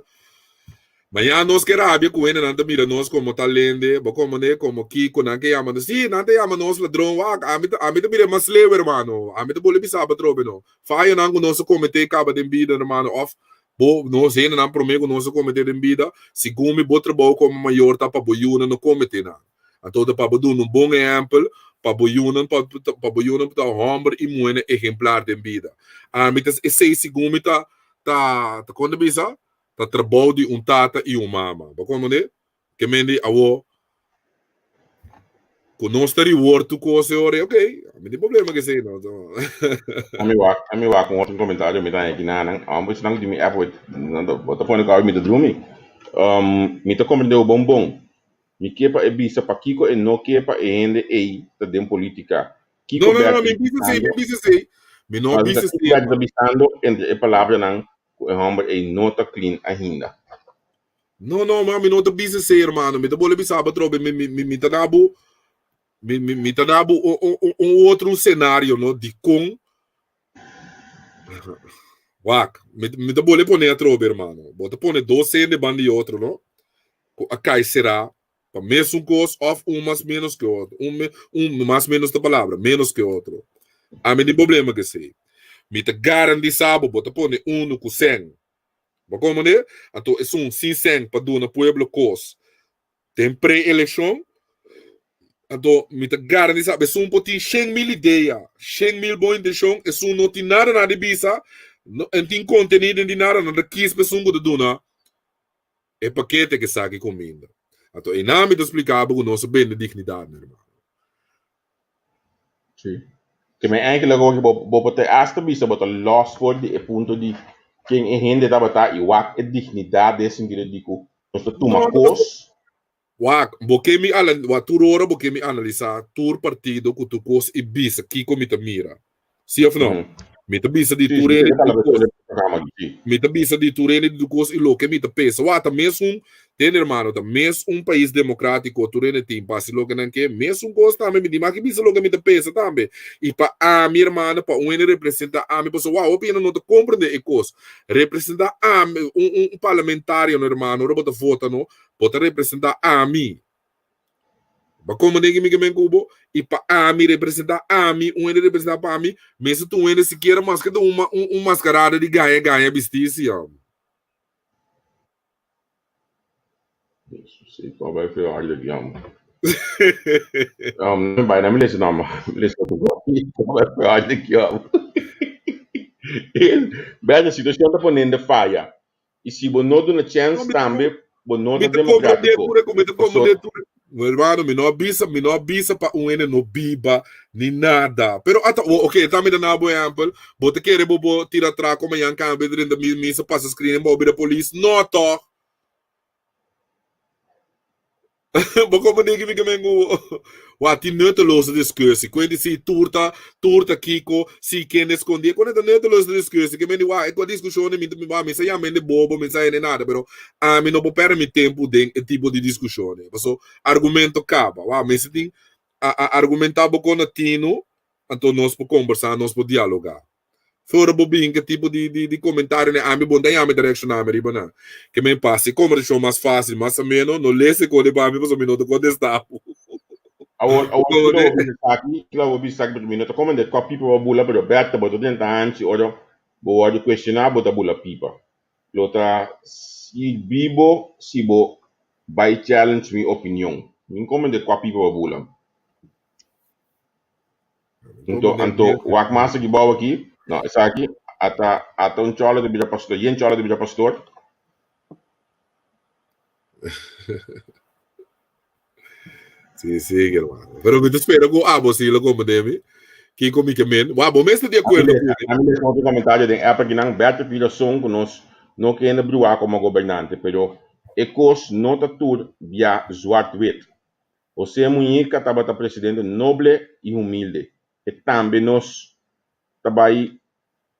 Mañana nos ke rabia ku hende nan ta mira nos como tal hende, bo como ne, como kiko, nan ke yama nos. Sí, nan ta yama nos ladron, wa, a mi ta, a mi ta mira mas leu, hermano. A mi ta bole bisa atrobe, no. Fayonan ku nos a komete kaba den bida, hermano, of bo, nos hendenan prome ku nos a komete den bida, segun mi bo trabou como mayor ta pa bo yunan no komete nan. Anto ta pa bo duna un bon ehèmpel pa bo yunan pa pa bo yunan ta hòmber i muhénan ehemplar den bida. Ami ta esei segun mi ta ta ta kon ta bisa ta trabou di un tata i un mama. Bo komprendé? Ke men di awor. Ku nos ta reward tur kos e ora, ok, mi tin problema ku esei no. Ami wak, ami wak un otro komentario mi ta haña aki nanan. Amo esnan ku tin mi app wet, nan ta bo ta pone ku awe mi ta drumi. Mi ta komprende bo bon bon. Mi ke pa e bisa pakiko e no ke pa e hende ei ta den politika. Kiko No, no, no, mi bisa esei, mi bisa esei. Mi no bisa esei. Kiko Bertie ta bisando entre e palabranan ku e hòmber ei no ta clean ainda. No, no, ma mi no ta bisa esei, hermano. Mi ta bole bisa bo atrobe. Mi, mi, mi, mi ta da bo, mi, mi, mi ta da bo un, un, un, un otro scenario, no? Di kon. Wak, mi, mi ta bole pone atrobe, hermano. Bo ta pone dos hende banda di otro, no? Ku a kai será pa mesun kos of un mas menos ke otro. Un, me, un mas menos ta palabra, menos ke otro. Ami tin problema ku esei. Mi ta garantisa bo, bo ta pone unu ku sen. Bo komprende? Anto esun sin sen pa duna pueblo kos den pre-elekshon, anto mi ta garantisa bo esun por tin 100.000 idea, 100.000 bon intenshon, esun no tin nada na di bisa, no en tin kontenido, en tin nada, nan ta kis pa esun ku ta duna e pakete ke saki kuminda. Anto einan mi ta splika bo ku nos a bende dignidat, mi hermano. Sí. Ke men eigenlijk ook bo bo por te hasta bisa bo ta los for di e punto di ken e hende tabata i wak e dignidat den sentido di ku nos ta tuma No, no, kos. Wak, bo ke mi ala, wak tur ora bo ke mi analisá tur partido ku tur kos i bisa kiko mi ta mira. Sí of no? Mi ta bisa di Sí, tur sí, hende e di tur palabra kos. e programa aki, sí. Mi ta bisa di tur hende di tur kos i loke mi ta pensa. Wak, ta mesun, tende hermano, ta mes un pais demokratiko, tur hende tin pa hasi loke nan ke. Mesun kos tambe mi tin maki bisa loke mi ta pensa tambe. I pa ami, hermano, pa un hende representa ami, pasobra wak, hopi hende no ta komprende e kos. Representa ami, un, un, un parlamentario, no, hermano, ora bo ta vota, no, bo ta representa ami. Ba como negi mi ke men ku bo i pa ami representa ami, un hende representa pa ami, mester ta un hende sikiera maske ta un un mascarada di gaña gaña bisti si am. Sí, como bai feo ari de am. Um, bai na mi lesa no, mi lesa otro ko. Como bai feo ari de am. Beta situacion ta ponendo faya. I si bo no duna chèns tambe bo no ta Mi ta komprendé demokrátiko. tur e mi ta Paso komprendé tur e Hermano, mi no a bisa, mi no a bisa pa un hende no biba ni nada. Pero ata, o, ok, ta mi ta na bo ehempel. Bo ta kere bo bo tira traco mañan cambia drenta mi misa pasa screening bo bira polis? No toch. Bo comprende ki mi ke men ku Wa tin nutteloze discussie. Kuenti si tur ta tur ta kiko, si kende scondi. E kone ta nutteloze discussie. Ke men di wa e discussione mi wa mi sa yama hende bobo, mi sa hende nada, pero ami no por perde mi tempo den e tipo di discussione. Paso argumento kaba. Wa mester tin a a argumenta bo kon na tinu, anto nos por combersa, nos por dialoga. Fora bo bin ke tipo di di di komentario ne ami bon ta yami ta reakshoná mi riba nan. Ke men pasa e kombersashon mas fásil, mas ameno, no lesa e kos pa mi pasobra mi no ta kontestá bo. Awor, awor kila bo bisa esaki, kila bo bisa esaki, pasobra mi no ta komprendé kua pipa bo bula, pero Berta bo ta drenta hanchi ora bo wòrdu kuestioná bo ta bula pipa. Lo ta sirbi bo si bo bai challenge mi opinion. Mi no komprendé kua pipa bo bula. Anto, anto, wak mas aki bou aki. No, esaki, ata, ata un cholo ta bira pastor, yen cholo ta bira pastor. Sí, sí, hermano. Pero mi ta spera ku abo sí lo comprende mi. Kiko mi ke men. Wa, bo mes ta di acuerdo ku mi. Ami les otro comentario den app aki nan, Berto tin razon ku nos no kende bruha como gobernante, pero e kos no ta tur bia zwart-wit. José Muñica tabata presidente noble i humilde. E tambe nos ta bai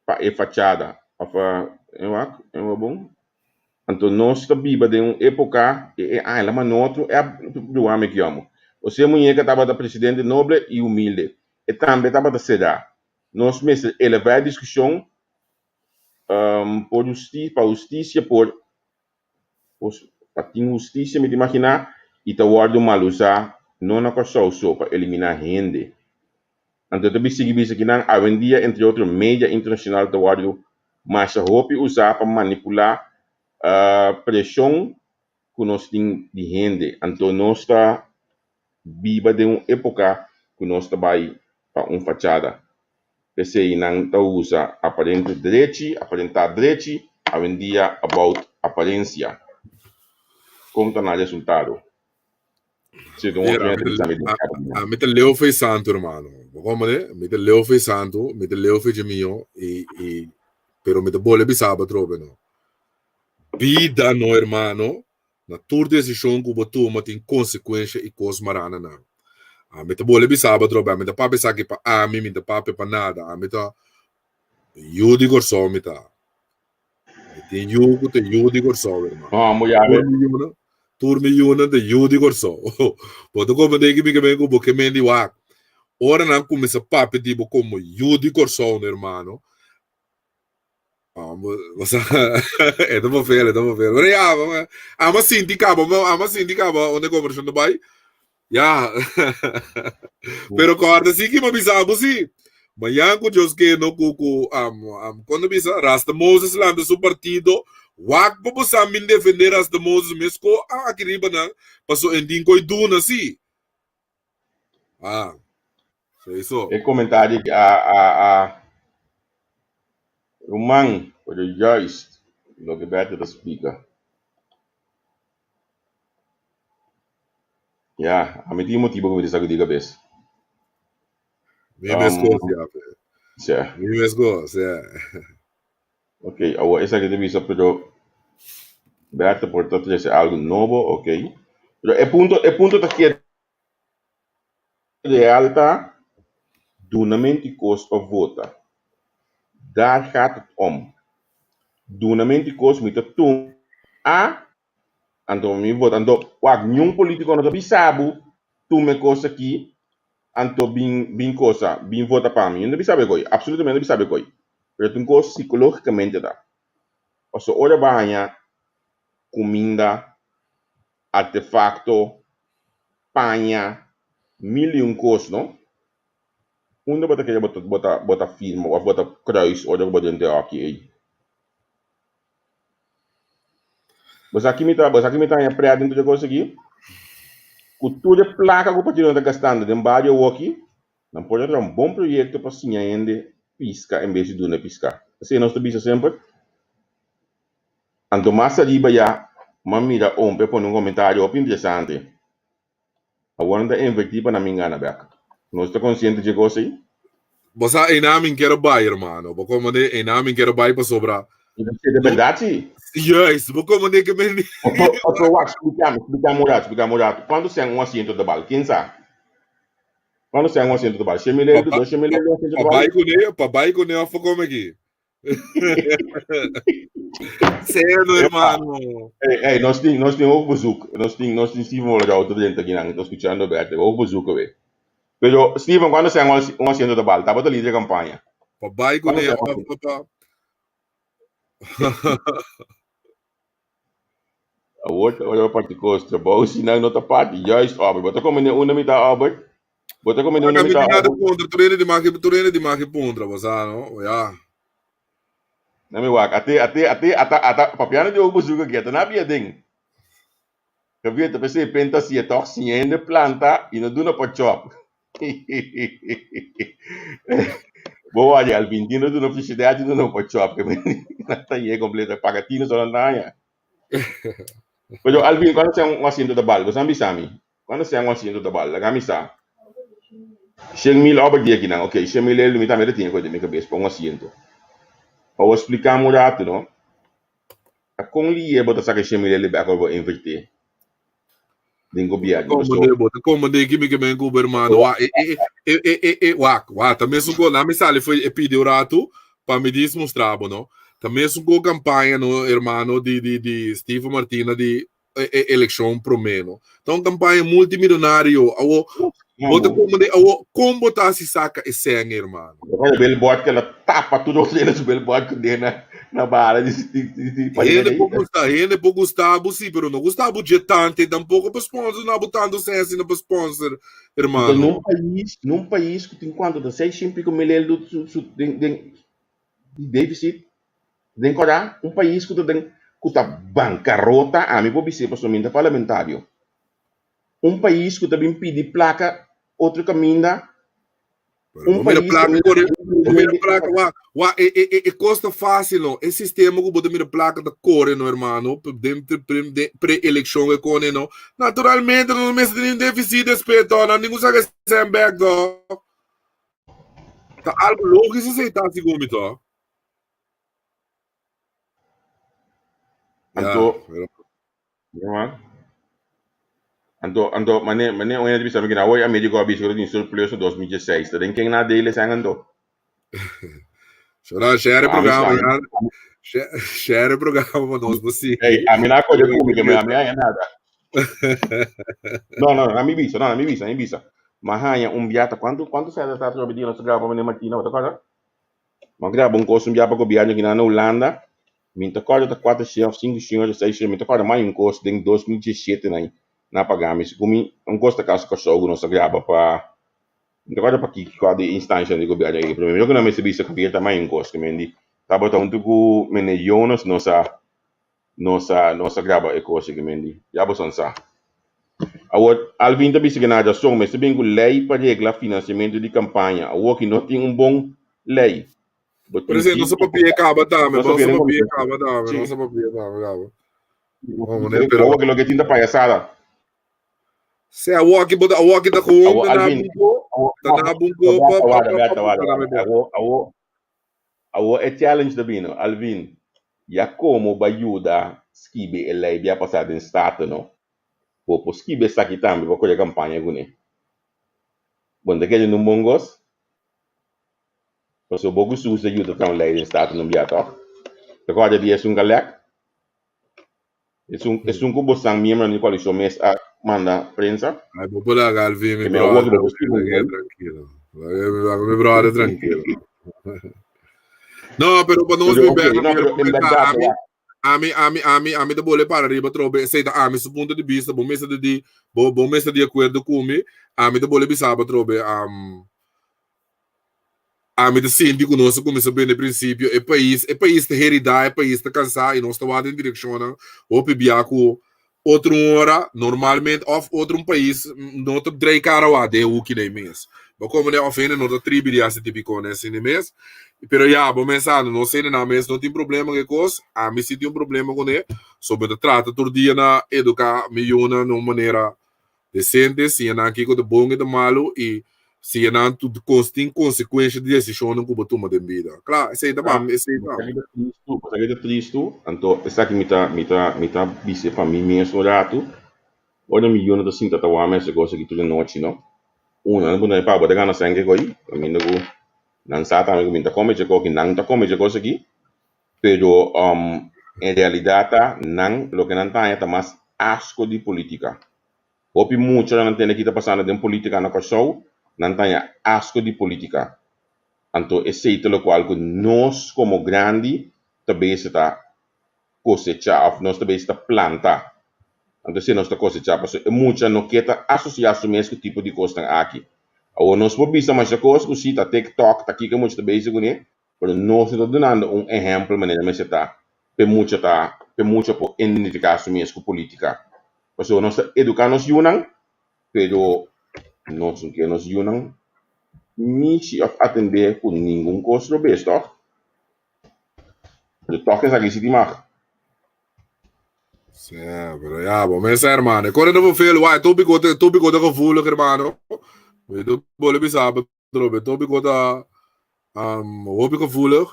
pa e fachada. Of e wak, e wak bon. Anto nos ta biba den un epoca e e aña la ma no otro ep duami ki homo. José Muñica tabata presidente noble i humilde. E tambe tabata será. Nos mester eleva e discusion por husti pa husticia por Pa tin hustisia mi ta imaginá i ta wòrdu mal usá no na Kòrsou so pa eliminá hende. Anto ta sigui bisa kinan awendia entre otro media internashonal ta wòrdu masha hopi usá pa manipulá preshon ku nos tin di hende. Anto nos ta biba den un époka ku nos ta bai pa un fachada. P'esei nan ta usa aparente drechi, aparentá drechi, awendia about aparensia. Kon ta nan resultado? Si, un Mira, otro gente bisa mi den a mi ta leu fe santo, hermano. Bo komprende? Mi ta leu fe santo, mi ta leu fe dje i, i, pero mi ta bole bisa bo atrobe, no. Bida, no, hermano, na tur desishon ku bo tuma tin konsekuensha i kos mará na nan. Ami ta bole bisa bo atrobe, ami ta papia esaki pa ami, mi ta papia pa nada. Ami ta yu di Kòrsou mi ta. Mi tin yu ku ta yu di Kòrsou, hermano. No, amo ya Tur mi yunan, tur mi yunan ta yu di Kòrsou. Bo ta komprendé ki mi ke men ku bo ke men di wak. Ora nan kuminsá papia di bo komo yu di Kòrsou, no, hermano, Bo sa, e ta papel, e ta papel. Pero ya, ama sinti kaba, ama sinti kaba onde konversashon ta bai. Ya. Pero kòrda si ki mi a bisa bo si. Mañan ku Dios ke no ku ku kondo bisa Rasta Moses lanta su partido, wak pa bo sa min defende Rasta Moses mesko aki riba nan, paso en tin koi duna si. Ah, so. E comentario a a a ruman, pero juist loke Bertha ta splica. Ya, ami tin motibo ku mi ta sakudí kabes. Mi meskos, ya. Sí. Mi meskos, ya. Ok, awor esaki ta bisa pero Bertha por ta trese algo nobo, ok. Pero e punto, e punto ta keda real ta dunamento di kos pa vota. Daar gaat het om. Dunamento di kos mi ta tuma A, anto mi vota. Anto, wak, niun politico no ta bisa bo tuma e kos aki, anto bin, bin cosa, bin vota pa mi. No ta bisa bo e koi, absolutamente no ta bisa bo e koi. Pero ta un kos psicologicamente ta. Pasobra ora bo a haña kuminda, artefakto, paña, mil i un kos, no? Unda bo ta kere bo ta, bo ta, bo ta firma òf bo ta kruis ora ku bo den te òki ei? Bo sa ki mi ta, bo sa ki mi ta haña prèt den tur e kos aki? Ku tur e plaka ku partidonan ta gastando den bario awoki, nan por a traha un bon proyekto pa siña hende piska en bes di duna piska. Esei nos ta bisa semper. Anto mas ariba ya, m'a mira Ompe pone un komentario hopi interesante. Awor nan ta invertí pa nan bin gana bèk. Nos ta konsiente dje kos ei? Bo sa einan min kere bai, hermano. Bo komandé einan min kere bai pasobra. I ta ser de bèrdat si. Juist, bo komandé ke men. Otro, otro wak, splikami, splikami un ratu, splikami un ratu. Kuantu sèn un asiento ta bal? Ken sa? Kuantu sèn un asiento ta bal? Shen mil euro, dos shen mil euro un asiento ta Pa bal? bai kuné, pa bai kuné òf pa kome aki? Seno, hermano. Hey, hey, nos tin, nos tin hoog bezoek. Nos tin, nos tin Steven Wolgauto dentro aquí, nan. Está escuchando Berto. Hoog bezoek, we. Pero, Steven, cuando se un asiento de bal? Taba líder de campaña. Pa bai con él, pa. Awor, awor parti kos trabou, si nan no ta parti, juist, Albert. Bo ta come una mitad, Albert? Bo ta come una mitad, Albert? Puntra, tur hende di maki, tur hende di maki puntra, bo sa, no? Ja. Na mi wak, ate, ate, ate, ata, ata, papiando di ook bezoek aki, ata na bia ding. Javier, ta pensé, penta si e toch si hende planta y no duna pa chop. Bo wak, Alvin, di no duna frigidaire, di duna pa chop. Que me ta ye completo, pagatino solo nanya. Pero Alvin, cuando sea un asiento de bal, bo bisa mi. Cuando sea un asiento de bal, laga mi sa. 100.000 obra di aki nan, ok, 100.000 euro mi tambe ta tin den mi cabeza pa un asiento. Pa bo explica un rato, no? A con liye bo ta saca 100.000 euro bek ora bo inverti den gobierno. Bo bo ta komandé ki mi ke men ku hermano. Wa e e e e e e wak, wa ta mesun ko na mi sali foi e pidi un rato pa mi dis mostra bo, no. Ta mesun ko campaña, no, hermano, di di di Steven Martina di e, e eleccion promé, no. Ta un campaña multimillonario. Awo bo ta komandé awo kon bo ta si saca e sen, hermano. Agora billboard que ela tapa tudo o su billboard que na na bala di di di di Hende por gusta, hende por gusta bo sí, pero no gusta bo dje tanto y tampoco pa sponsor na bo tanto sen asina pa sponsor, hermano. Num país, num país que tem quanto? De 600 e pico mil euro su, su, den, den, di deficit, den Corá, un país que ta den, que ta bancarrota, ami por bisa pasobra mi ta parlamentario. Un país que ta bin pidi placa otro caminda. Un Bo mira pais placa kaminda kore, un bo mira hende placa wa, wa e e e e kosta fácil no. E sistema ku bo ta mira placa ta kore no hermano, den pre den pre-elekshon e kone no. Naturalmente nos mester tene un deficit despues to, nan tin ku saka e sèn bèk to. Ta algo lógico esei ta segun mi to. Ya, Anto, pero ja, anto, anto, mane, mane un hende bisa mi kina, "Oye, Amerika a bisa ku tin surplus na 2016. Ta den ken nadelen zijn anto?" Shora, share e Ami programa, sa. ya. Share, share e programa pa nos por sigui. Hey, ami na koyo ku mi ke mi ami haña nada. No, no, ami bisa, no, ami bisa, ami bisa. Ma haña un biata, kuantu, kuantu sèt ta atrobe dia nos a graba pa Mene Martina, bo ta kòrda? Ma graba un kos un bia pa gobièrnu kinan na Hulanda, mi ta kòrda ta kuater shen òf sinku shen òf seis shen, mi ta kòrda mas un kos den 2017 nan na paga mi, segun mi un kos ta kas Kòrsou ku nos a graba pa, mi ta kòrda pa ki kua di instansha di gobièrnu ei, pero mi ku nan mester bisa ku ta mas un kos, ke men di tabata huntu ku Mene Jonas nos a nos a nos a graba e kos aki men di ya boso sa. Awor Alvin ta bisa ku na rason mester bin ku lei pa regla finansiamentu di kampaña. Awor ki no tin un bon lei. Bo tin Presidente, djis nos a papia kaba tambe, nos a nos a papia den papia komishon. kaba tambe, Sí. nos a papia tambe kaba. Vamos, né, pero Awor ki loke tin ta payasada. Se awor aki bo ta awor aki ta gewoon Awor ta na Alvin, bunko, awor ta no, na no, bunko pa Berta pa warda, pa Berta pa warda, pa warda. Awor awor awor e challenge ta bini, Alvin, ya komo bo a yuda skibi e lei bia pasá den Staten no, bo por skibi esaki tambe pa kore kampaña kuné. Bo no ta kere nun bon gos? Pasobra bo ku Suus a yuda traha un lei den Staten un bia tòg? Ta kòrda di esun kalèk? Esun esun ku bosan miembronan di koalishon mes a manda prensa? Ay, bo por laga Alvin, mi Ke mi awor brother, ku bo por skibi un tranquilo, lei. tranquilo. Laga laga mi brother tranquilo. No, pero pa nos Pero mi ok, bek, no, mira, pero en comenta bèrdat, ami, wak. ami, ami, ami, ami ta bole para riba trobe, esei ta ami su punto di bista, bo mester di di, bo, bo mester di akuerdo ku mi, ami ta bole bisa bo trobe, am, Ami ta sinti ku nos a kuminsá bende prinsipio e pais, e pais ta heridá, e pais ta kansá i nos ta wak den direkshonnan hopi bia ku otro un ora normalmente òf otro un pais no ta drei kara wak den e huki ei mes. Bo komprende òf hende no ta tribi di hasi tipo kos asina mes. Pero ya, bo mes sa, nos hendenan mes no tin problema ku e kos, ami si tin un problema kuné, so mi ta trata tur dia na eduká mi yunan na un manera Desente, siña nan kiko ta bon i ta malu i siña nan tu tin konsekuensha di desishonnan ku bo tuma den bida. Kla, esei ta pa mi, esei ta. Esaki ta tristu, esaki ta tristu, anto esaki mi ta mi ta mi ta bis'e pa mi mes un ratu, ora mi yunan ta sinta ta wak mester kos aki tur e nochi no, uno nan ta puntra mi, pa bo ta gana sèn kiko ei? Kaminda ku nan sa tambe ku mi ta kome dje kos aki, nan ta kome dje kos aki, pero en realidat ta nan loke nan ta haña ta mas asko di politika. Hopi mucha nan tende ki ta pasando den politika na Kòrsou, nan ta haña asko di politika. Anto esei ta lokual ku nos komo grandi ta bese ta kosechá òf nos ta bese ta planta. Anto esei nos ta kosechá pasobra e mucha no ke ta asosiá su mes ku tipo di kosnan aki. Awor nos por bisa masha kos ku si ta tiktok ta kiko e mucha ta bese kuné, Pero nos no ta dunando un ehempel manera mester ta p'e mucha ta p'e mucha por identifica su mes cu politica. Pasobra nos ta educa nos yunan, pero nos no kier nos yunan mishi of atende cu ningun cos robes, toch? Pero toch esaki si tin mag. Sí, pero ya, bo mesa, hermano. Corre no veel, wa, tópico, tópico ta gevoelig, hermano. Weet bole bisa, trobe, tópico ta hopi gevoelig.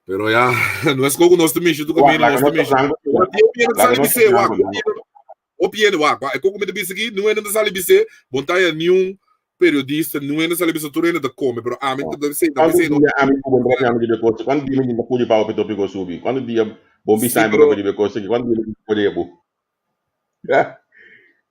Pero ya, no es ku nos te mishi tu Wak, camino, laga nos te nos ta mishi. franco, Ora dia op yena laga sali nos ta bise, wak, franco, op yena, op yena, wak, wak. E koko mi te bisa aki, no ene ta sali bise, bon ta ya ni un periodista, no ene sali bisa, tur ene ta come, pero ami ta bise, ta Kuantu bise, no. dia ami ku bon papia ami di kos? Kuantu dia mi ta pudi pa opi tópiko subi? Kuantu dia bon Sí, bisa mi pero papia di kos aki? Kuantu dia mi ta pudi bu?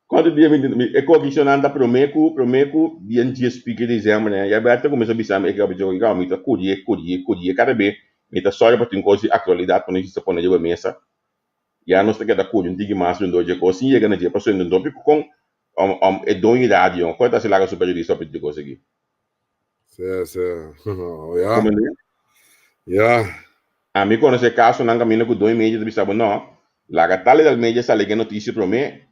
Kuantu dia mi mi e kondishonnan ta promé ku promé ku dia djes piki desèmber ne ya Bertha kuminsá bisa mi e ke obi mi ta kodié kodié kodié kada be mi ta sòri pa tin kos di aktualidat ku nos ta pone riba mesa ya nos ta keda kodi un tiki mas rondó dje kos sin yega na dje pasobra no pi kon e doño di radio kon e ta hasi laga su periodista papia di kos aki. Sí, sí. Ya. Ya. Ami konosé kasonan kaminda ku doño media ta bisa bo no, laga tal i tal media sali ku e notisia promé,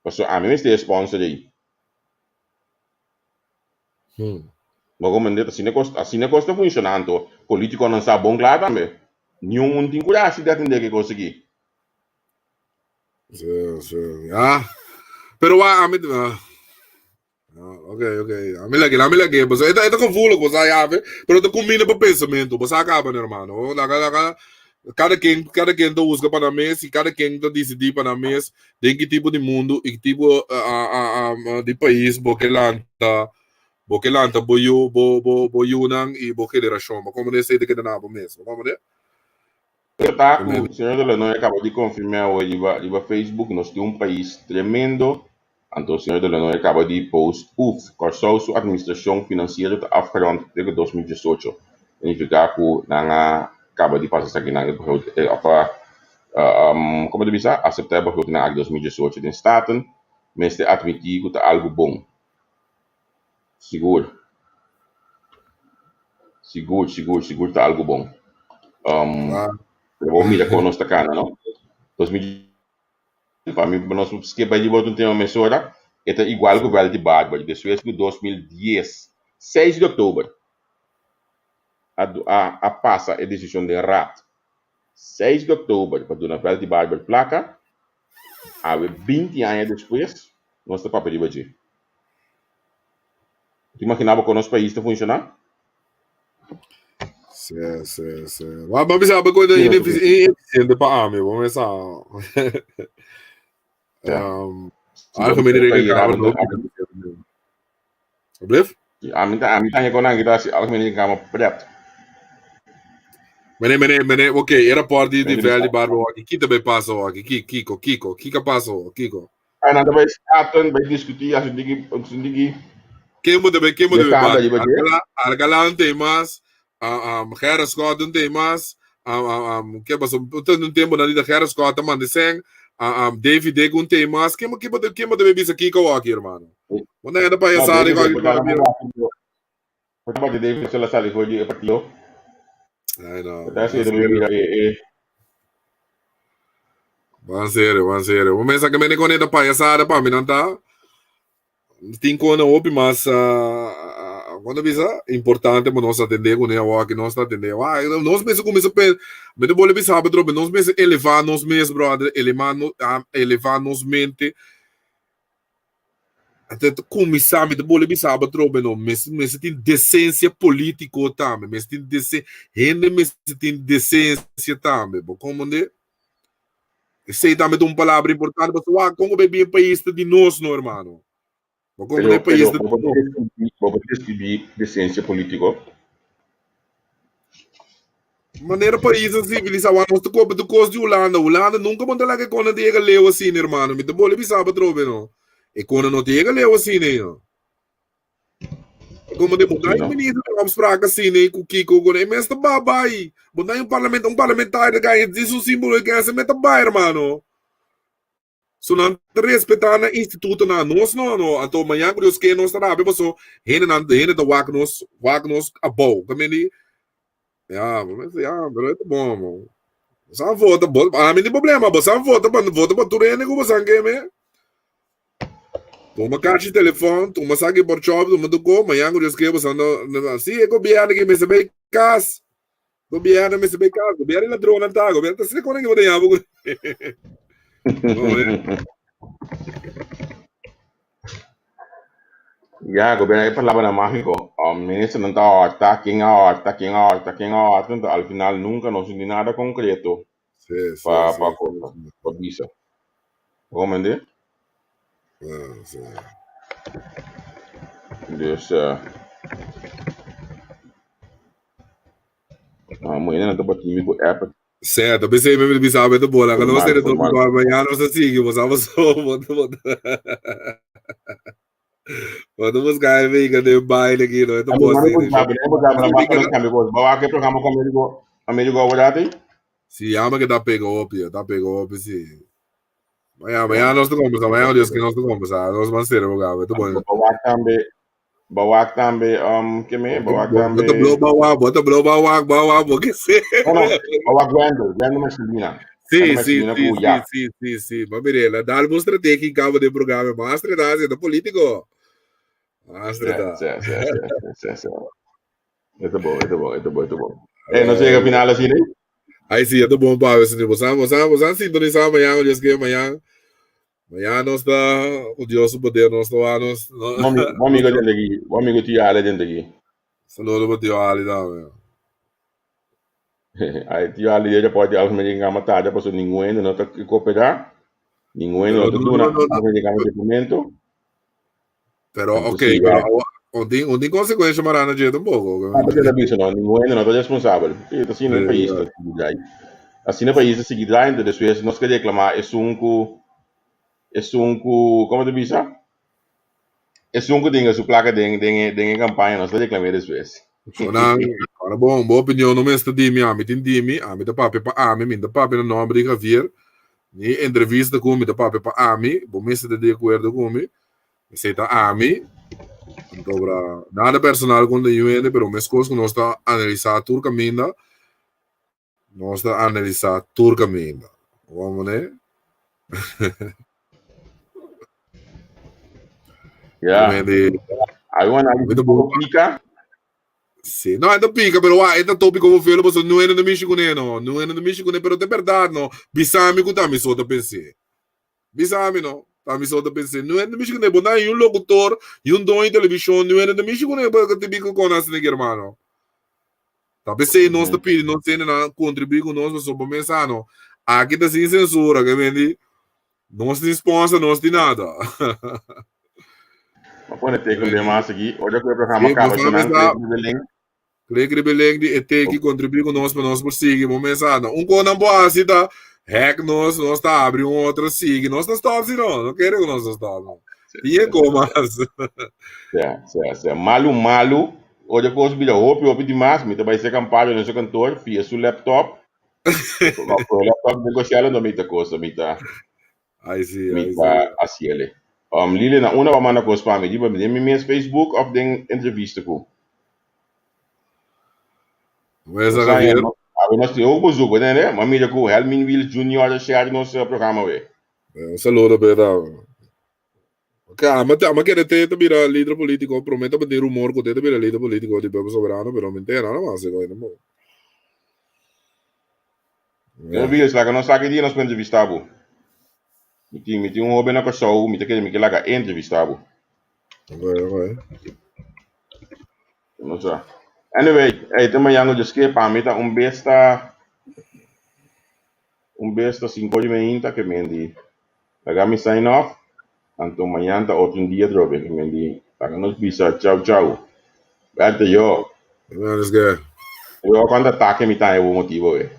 pasobra ami mester e sponsor ei. Bo comprende? Asina e kos, asina e kos ta funciona anto politiconan sa bon kla tambe. Niun un tin kurashi di atende ke kos aki. Sí, sí. Ya. Pero wa ami ah, ah, ok, ok. Ami lagi, ami lagi. Bo sa eta eta gevoelig, bo sa ya, pero ta combina pa pensamento. Bo sa acaba, hermano. Laga laga cada quien, cada quien ta busca pa nan mes y cada quien ta decidi pa nan mes den ki tipo di mundo y ki tipo ah, ah, ah, di pais bo ke lanta, bo ke lanta bo yu, bo bo bo yunan y bo generacion. Bo comprende? Esey ta keda na bo mes. Bo comprende? Pero ta cu señor de Lanoy a caba di confirma awe riba riba Facebook nos tin un pais tremendo anto señor de Lanoy a caba di post uf Corsou su administracion financiero ta afgerond te 2018 significa cu nan a caba di pasa esakinan e begroting of a como ta bisa acepta e begrotingnan aki 2018 den Staten mester admiti cu ta algo bon Sigur. Sigur, sigur, sigur ta algo bon. Um, pero bo mira kon nos ta kana, no? 2000, pa mi nos skip bai riba otro tema mesora, e ta igual ku Welty Barber. Despues ku 2010, 6 di oktober, a, a, a pasa e desishon den Raad. 6 di oktober pa duna Welty Barber plaka, awe 20 aña despues, nos ta papia riba dje. Bo ta imaginá bo kon nos pais ta funshoná? Sí, sí, sí. Wa ba bisa ba koida Sí, no, ineficiente pa ami, bo mesa. Ja. Um, algemene rekenkamer no. Alsjeblieft? Ami ta ami ta kon nan kita si algemene rekenkamer pret. Mene, mene, mene, ok, e rapport di di Veldi Barba waki, kita bay pasa waki, ki, kiko, kiko, kika pasa waki, kiko. Ay nan ta bay staten, bay diskutí, hasi un tiki, un tiki. Ken bo ta bay, ken bo ta bay bati? Alcalá, Alcalá un tei mas, um, um, Gerrit Scott un tei mas, um, um, um, ke paso, un tempo nan di ta Gerrit Scott ta manda seng, um, um, Davy Dick un tei mas, ken bo, ken bo, ken bo ta bay bisa kiko waki, hermano? Bo nan eda payasada No, David, bo ta bati David solo sali for di e partido. Ay, no. Ta así, ta mira e, e. Van serio, van serio. Bo mesa que mene con esta payasada pa mi nan ta. Tin kone hopi mas uh, cuando bisa importante pa nos atende con e que nos ta atende. Wa, nos mesa comienza pe me te bole bisa betro, nos mesa elevar nos mes brother, elevar no, elevar nos mente. Ate ta kuminsá, mi ta bolbe bisa bo atrobe no, mester mester tin desensia polítiko tambe, mester tin desen, hende mester tin desensia tambe, bo komprendé? Esei tambe ta un palabra importante, pasobra wak kon ku bai bin e pais ta di nos no hermano, bo komprendé Pero, e pais pero ta bo di por nos. deskribí, bo por deskribí desensia polítiko? Manera paisnan civilisa wak nos ta copia tur cos di Hulanda. Hulanda nunca bo ta laga e kona ta yega leu asina hermano. Mi ta bole bisa bo atrobe no. E kona no ta yega leu asina ei no. Como de bo ta Sí, no. minister di opspraak asina ei ku kiko ku e mes ta ba bai. Bo ta un parlament un parlamentario ta gana djis un simbolo e gana se ta bai hermano. So nan ta respetá nan institutonan, nos no, no. Anto mañan ku Dios ke nos ta rabia paso hendenan hende ta wak nos wak nos abou. Ta mende ya, ya, pero e ta bon mo. Bosan vota, bo, ami tin problema, bosan vota pa vota pa tur hende ku bosan ke me. Tuma kachi telefòn, tuma saki por chòp, tuma tur kos, mañan ku Dios ke bosan no, si e gobièrnu ke mester bai kas. Gobierno mester bay cas, gobierno y ladronnan ta, gobierno ta asina con bo ta yama cu. No, eh. Ya, gobierno e palabranan mágico. Um, ministernan ta horta, ken a horta, ken a horta, ken a horta, entonces al final nunca no sinti nada concreto Sí, sí, pa sí, pa sí, cosa, sí. pa bisa. Bo comprende? Ah, sí. Dus, uh, Ah, muhé nan ta bati mi ku app. Certo, pensei me bisa beto bola, que no Formal, ser to formal. mañana no se sigue, vos sabes boto boto. Boto buscar el vehículo de baile aquí, no, esto Ami puedo mami hacer. sabe, no sabe, na basta nos cambio cos. Bawa ke programa ku Amerigo, Amerigo awor Sí, llama que está pego opio, está pego opio, sí. Mañana, mañana nos te conversa, mañana Dios que nos te conversa, nos van a ser abogado, esto bueno. Bawa tambe, Bawak tambe, um, ke me? Bawak tambe. Bota blow bawak, bota blow bawak, bawak, bo ke se. No, no, bawak Wendel, Wendel Marcelina. Sí, sí, sí, sí, sí, sí, sí. Ma mire, la dal bo estrategia cabo de programa, ma estrategia de político. Master ta. Sí, sí, sí, sí, sí. E ta bon, e ta bon, e ta bon, e ta bon. Eh, nos yega final asina, eh? Ai sí, e ta bon pa veces. Bosan, bosan, bosan sintonisa mañana, Dios quiere mañana. Mañana nos ta, ku Dios su poder, nos ta wa nos. No. Bo amigo, bo amigo dentro aki, bo amigo tio Ale dentro aki. Saludo pa tio Ali tambe. Ai, tio Ali deja pode algo me ngama tarde, paso ningun hende no ta cooperar, ningun hende no Pero ta no, duna no, no, no. algo me ngama documento. Pero, Anto ok, sí, pero ya. awa, un tin, un tin consecuencia marana dje tampoco. Ah, porque ta bisa no, ningun hende no ta responsabel. Sí, ta asina e Sí, pais ya. ta sigui draai. Asina e pais ta sigui draai, entonces despues nos ke reclama esun ku, esun ku, como ta bisa? Esun ku tinga su placa den, den e, den e campaña, nos ta reclame despues. Shonan, ora bon, bo opinion no mester di mi, ami tin di mi, ami ta papia pa ami, mi no ta papia na nomber di Javier, ni entrevista ku mi ta papia pa ami, bo mester ta di acuerdo ku mi, Esei ta ami. Anto bra, nada personal kontra niun hende, pero meskos ku nos ta analisá tur kaminda, nos ta analisá tur kaminda. Wou manera? Ya. Realmente, Hay un análisis mi ta bon. pika. Sí, no, e ta pika, pero wa, e ta tópiko bo velo, pasobra niun hende no mishi kuné, no. Niun hende no mishi kuné, pero ta bèrdat, no. Bisa mi ku ta mi so ta pens'é. Bisa ami no, ta mi so ta pens'é. Niun hende ta mishi kuné. Bo ta haña un lokutor i un doño di televishon, niun hende ta mishi kuné pa te bin ku kon asina ki hermano. Ta p'esei nos ta pidi nos hendenan kontribuí ku nos pasobra bo mes sa no, aki ta sin sensura, ke menti nos tin sponsor, nos tin nada. Bo pone teken den mas aki, ora ku e programa Sí, kaba bo sa shonan, mesa. klik riba e link. Klik riba e link di e teki kontribuí ku nos pa nos por sigui bo mes sa no. Un kon nan por hasi ta hack nos, nos ta abri un otro sigui, nos ta stop si no, no kere ku nos ta stop no. Tin e kon mas. Sea, sea, sea. Malu, malu. Ora kos bira hopi, hopi dimas, mi ta bai serka Amparo den su kantor, fia su laptop. Of laptop den kosela, no mi ta kosa, mi ta, Ai si, mi ai si. ta hasiele. Lili, na unda bo a manda kos pa mi? Riba den mi mes Facebook of den entrevista ku? Mesa Nos haña, Javier. no, awe nos tin hopi bezoek, bo tende? Mi a mira ku Helmin Wiels Junior a share nos programa awe. Un saludo p'e tambe. Ok, ama te, ama kere te ta bira lider politico, prome tabatin rumor ku te ta bira lider politico di Pueblo Soberano, pero mi ntende nada mas e koina bo. Señor Wiels, laga nos aki dia nos por entrevista bo. Mi tin, mi tin un hoben na Kòrsou, mi ta kere mi ke laga e entrevista bo. Ok, ok. No sa. Anyway, ey te mañana Dios ke pa mi ta un besta, un besta cinco di mainta ke mendi. Laga mi sign off, anto mañan ta otro dia atrobe. Ke mendi, laga nos bisa chau chau. Berta yo. Mañana Dios ke. Yo cuando ataque mi ta e bo motibo we.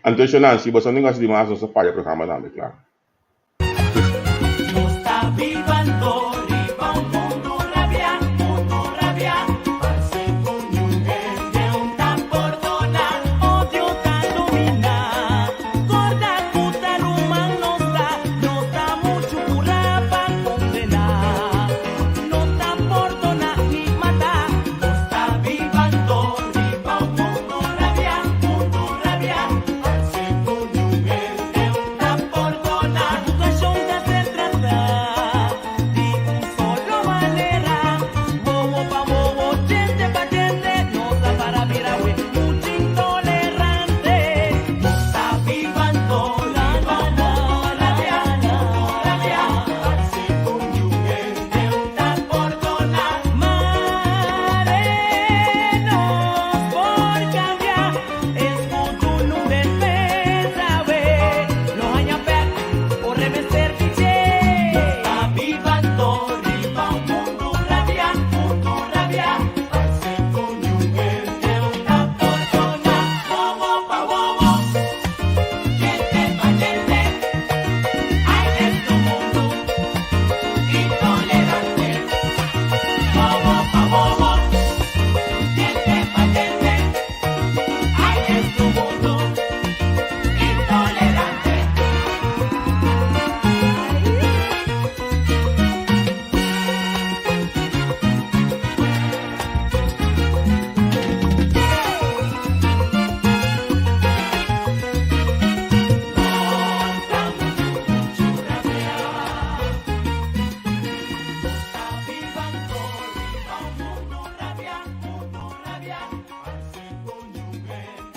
Anto shonan, si boso no tin di mas, nos ta paga e programa tambe, claro. Nos ta bibando.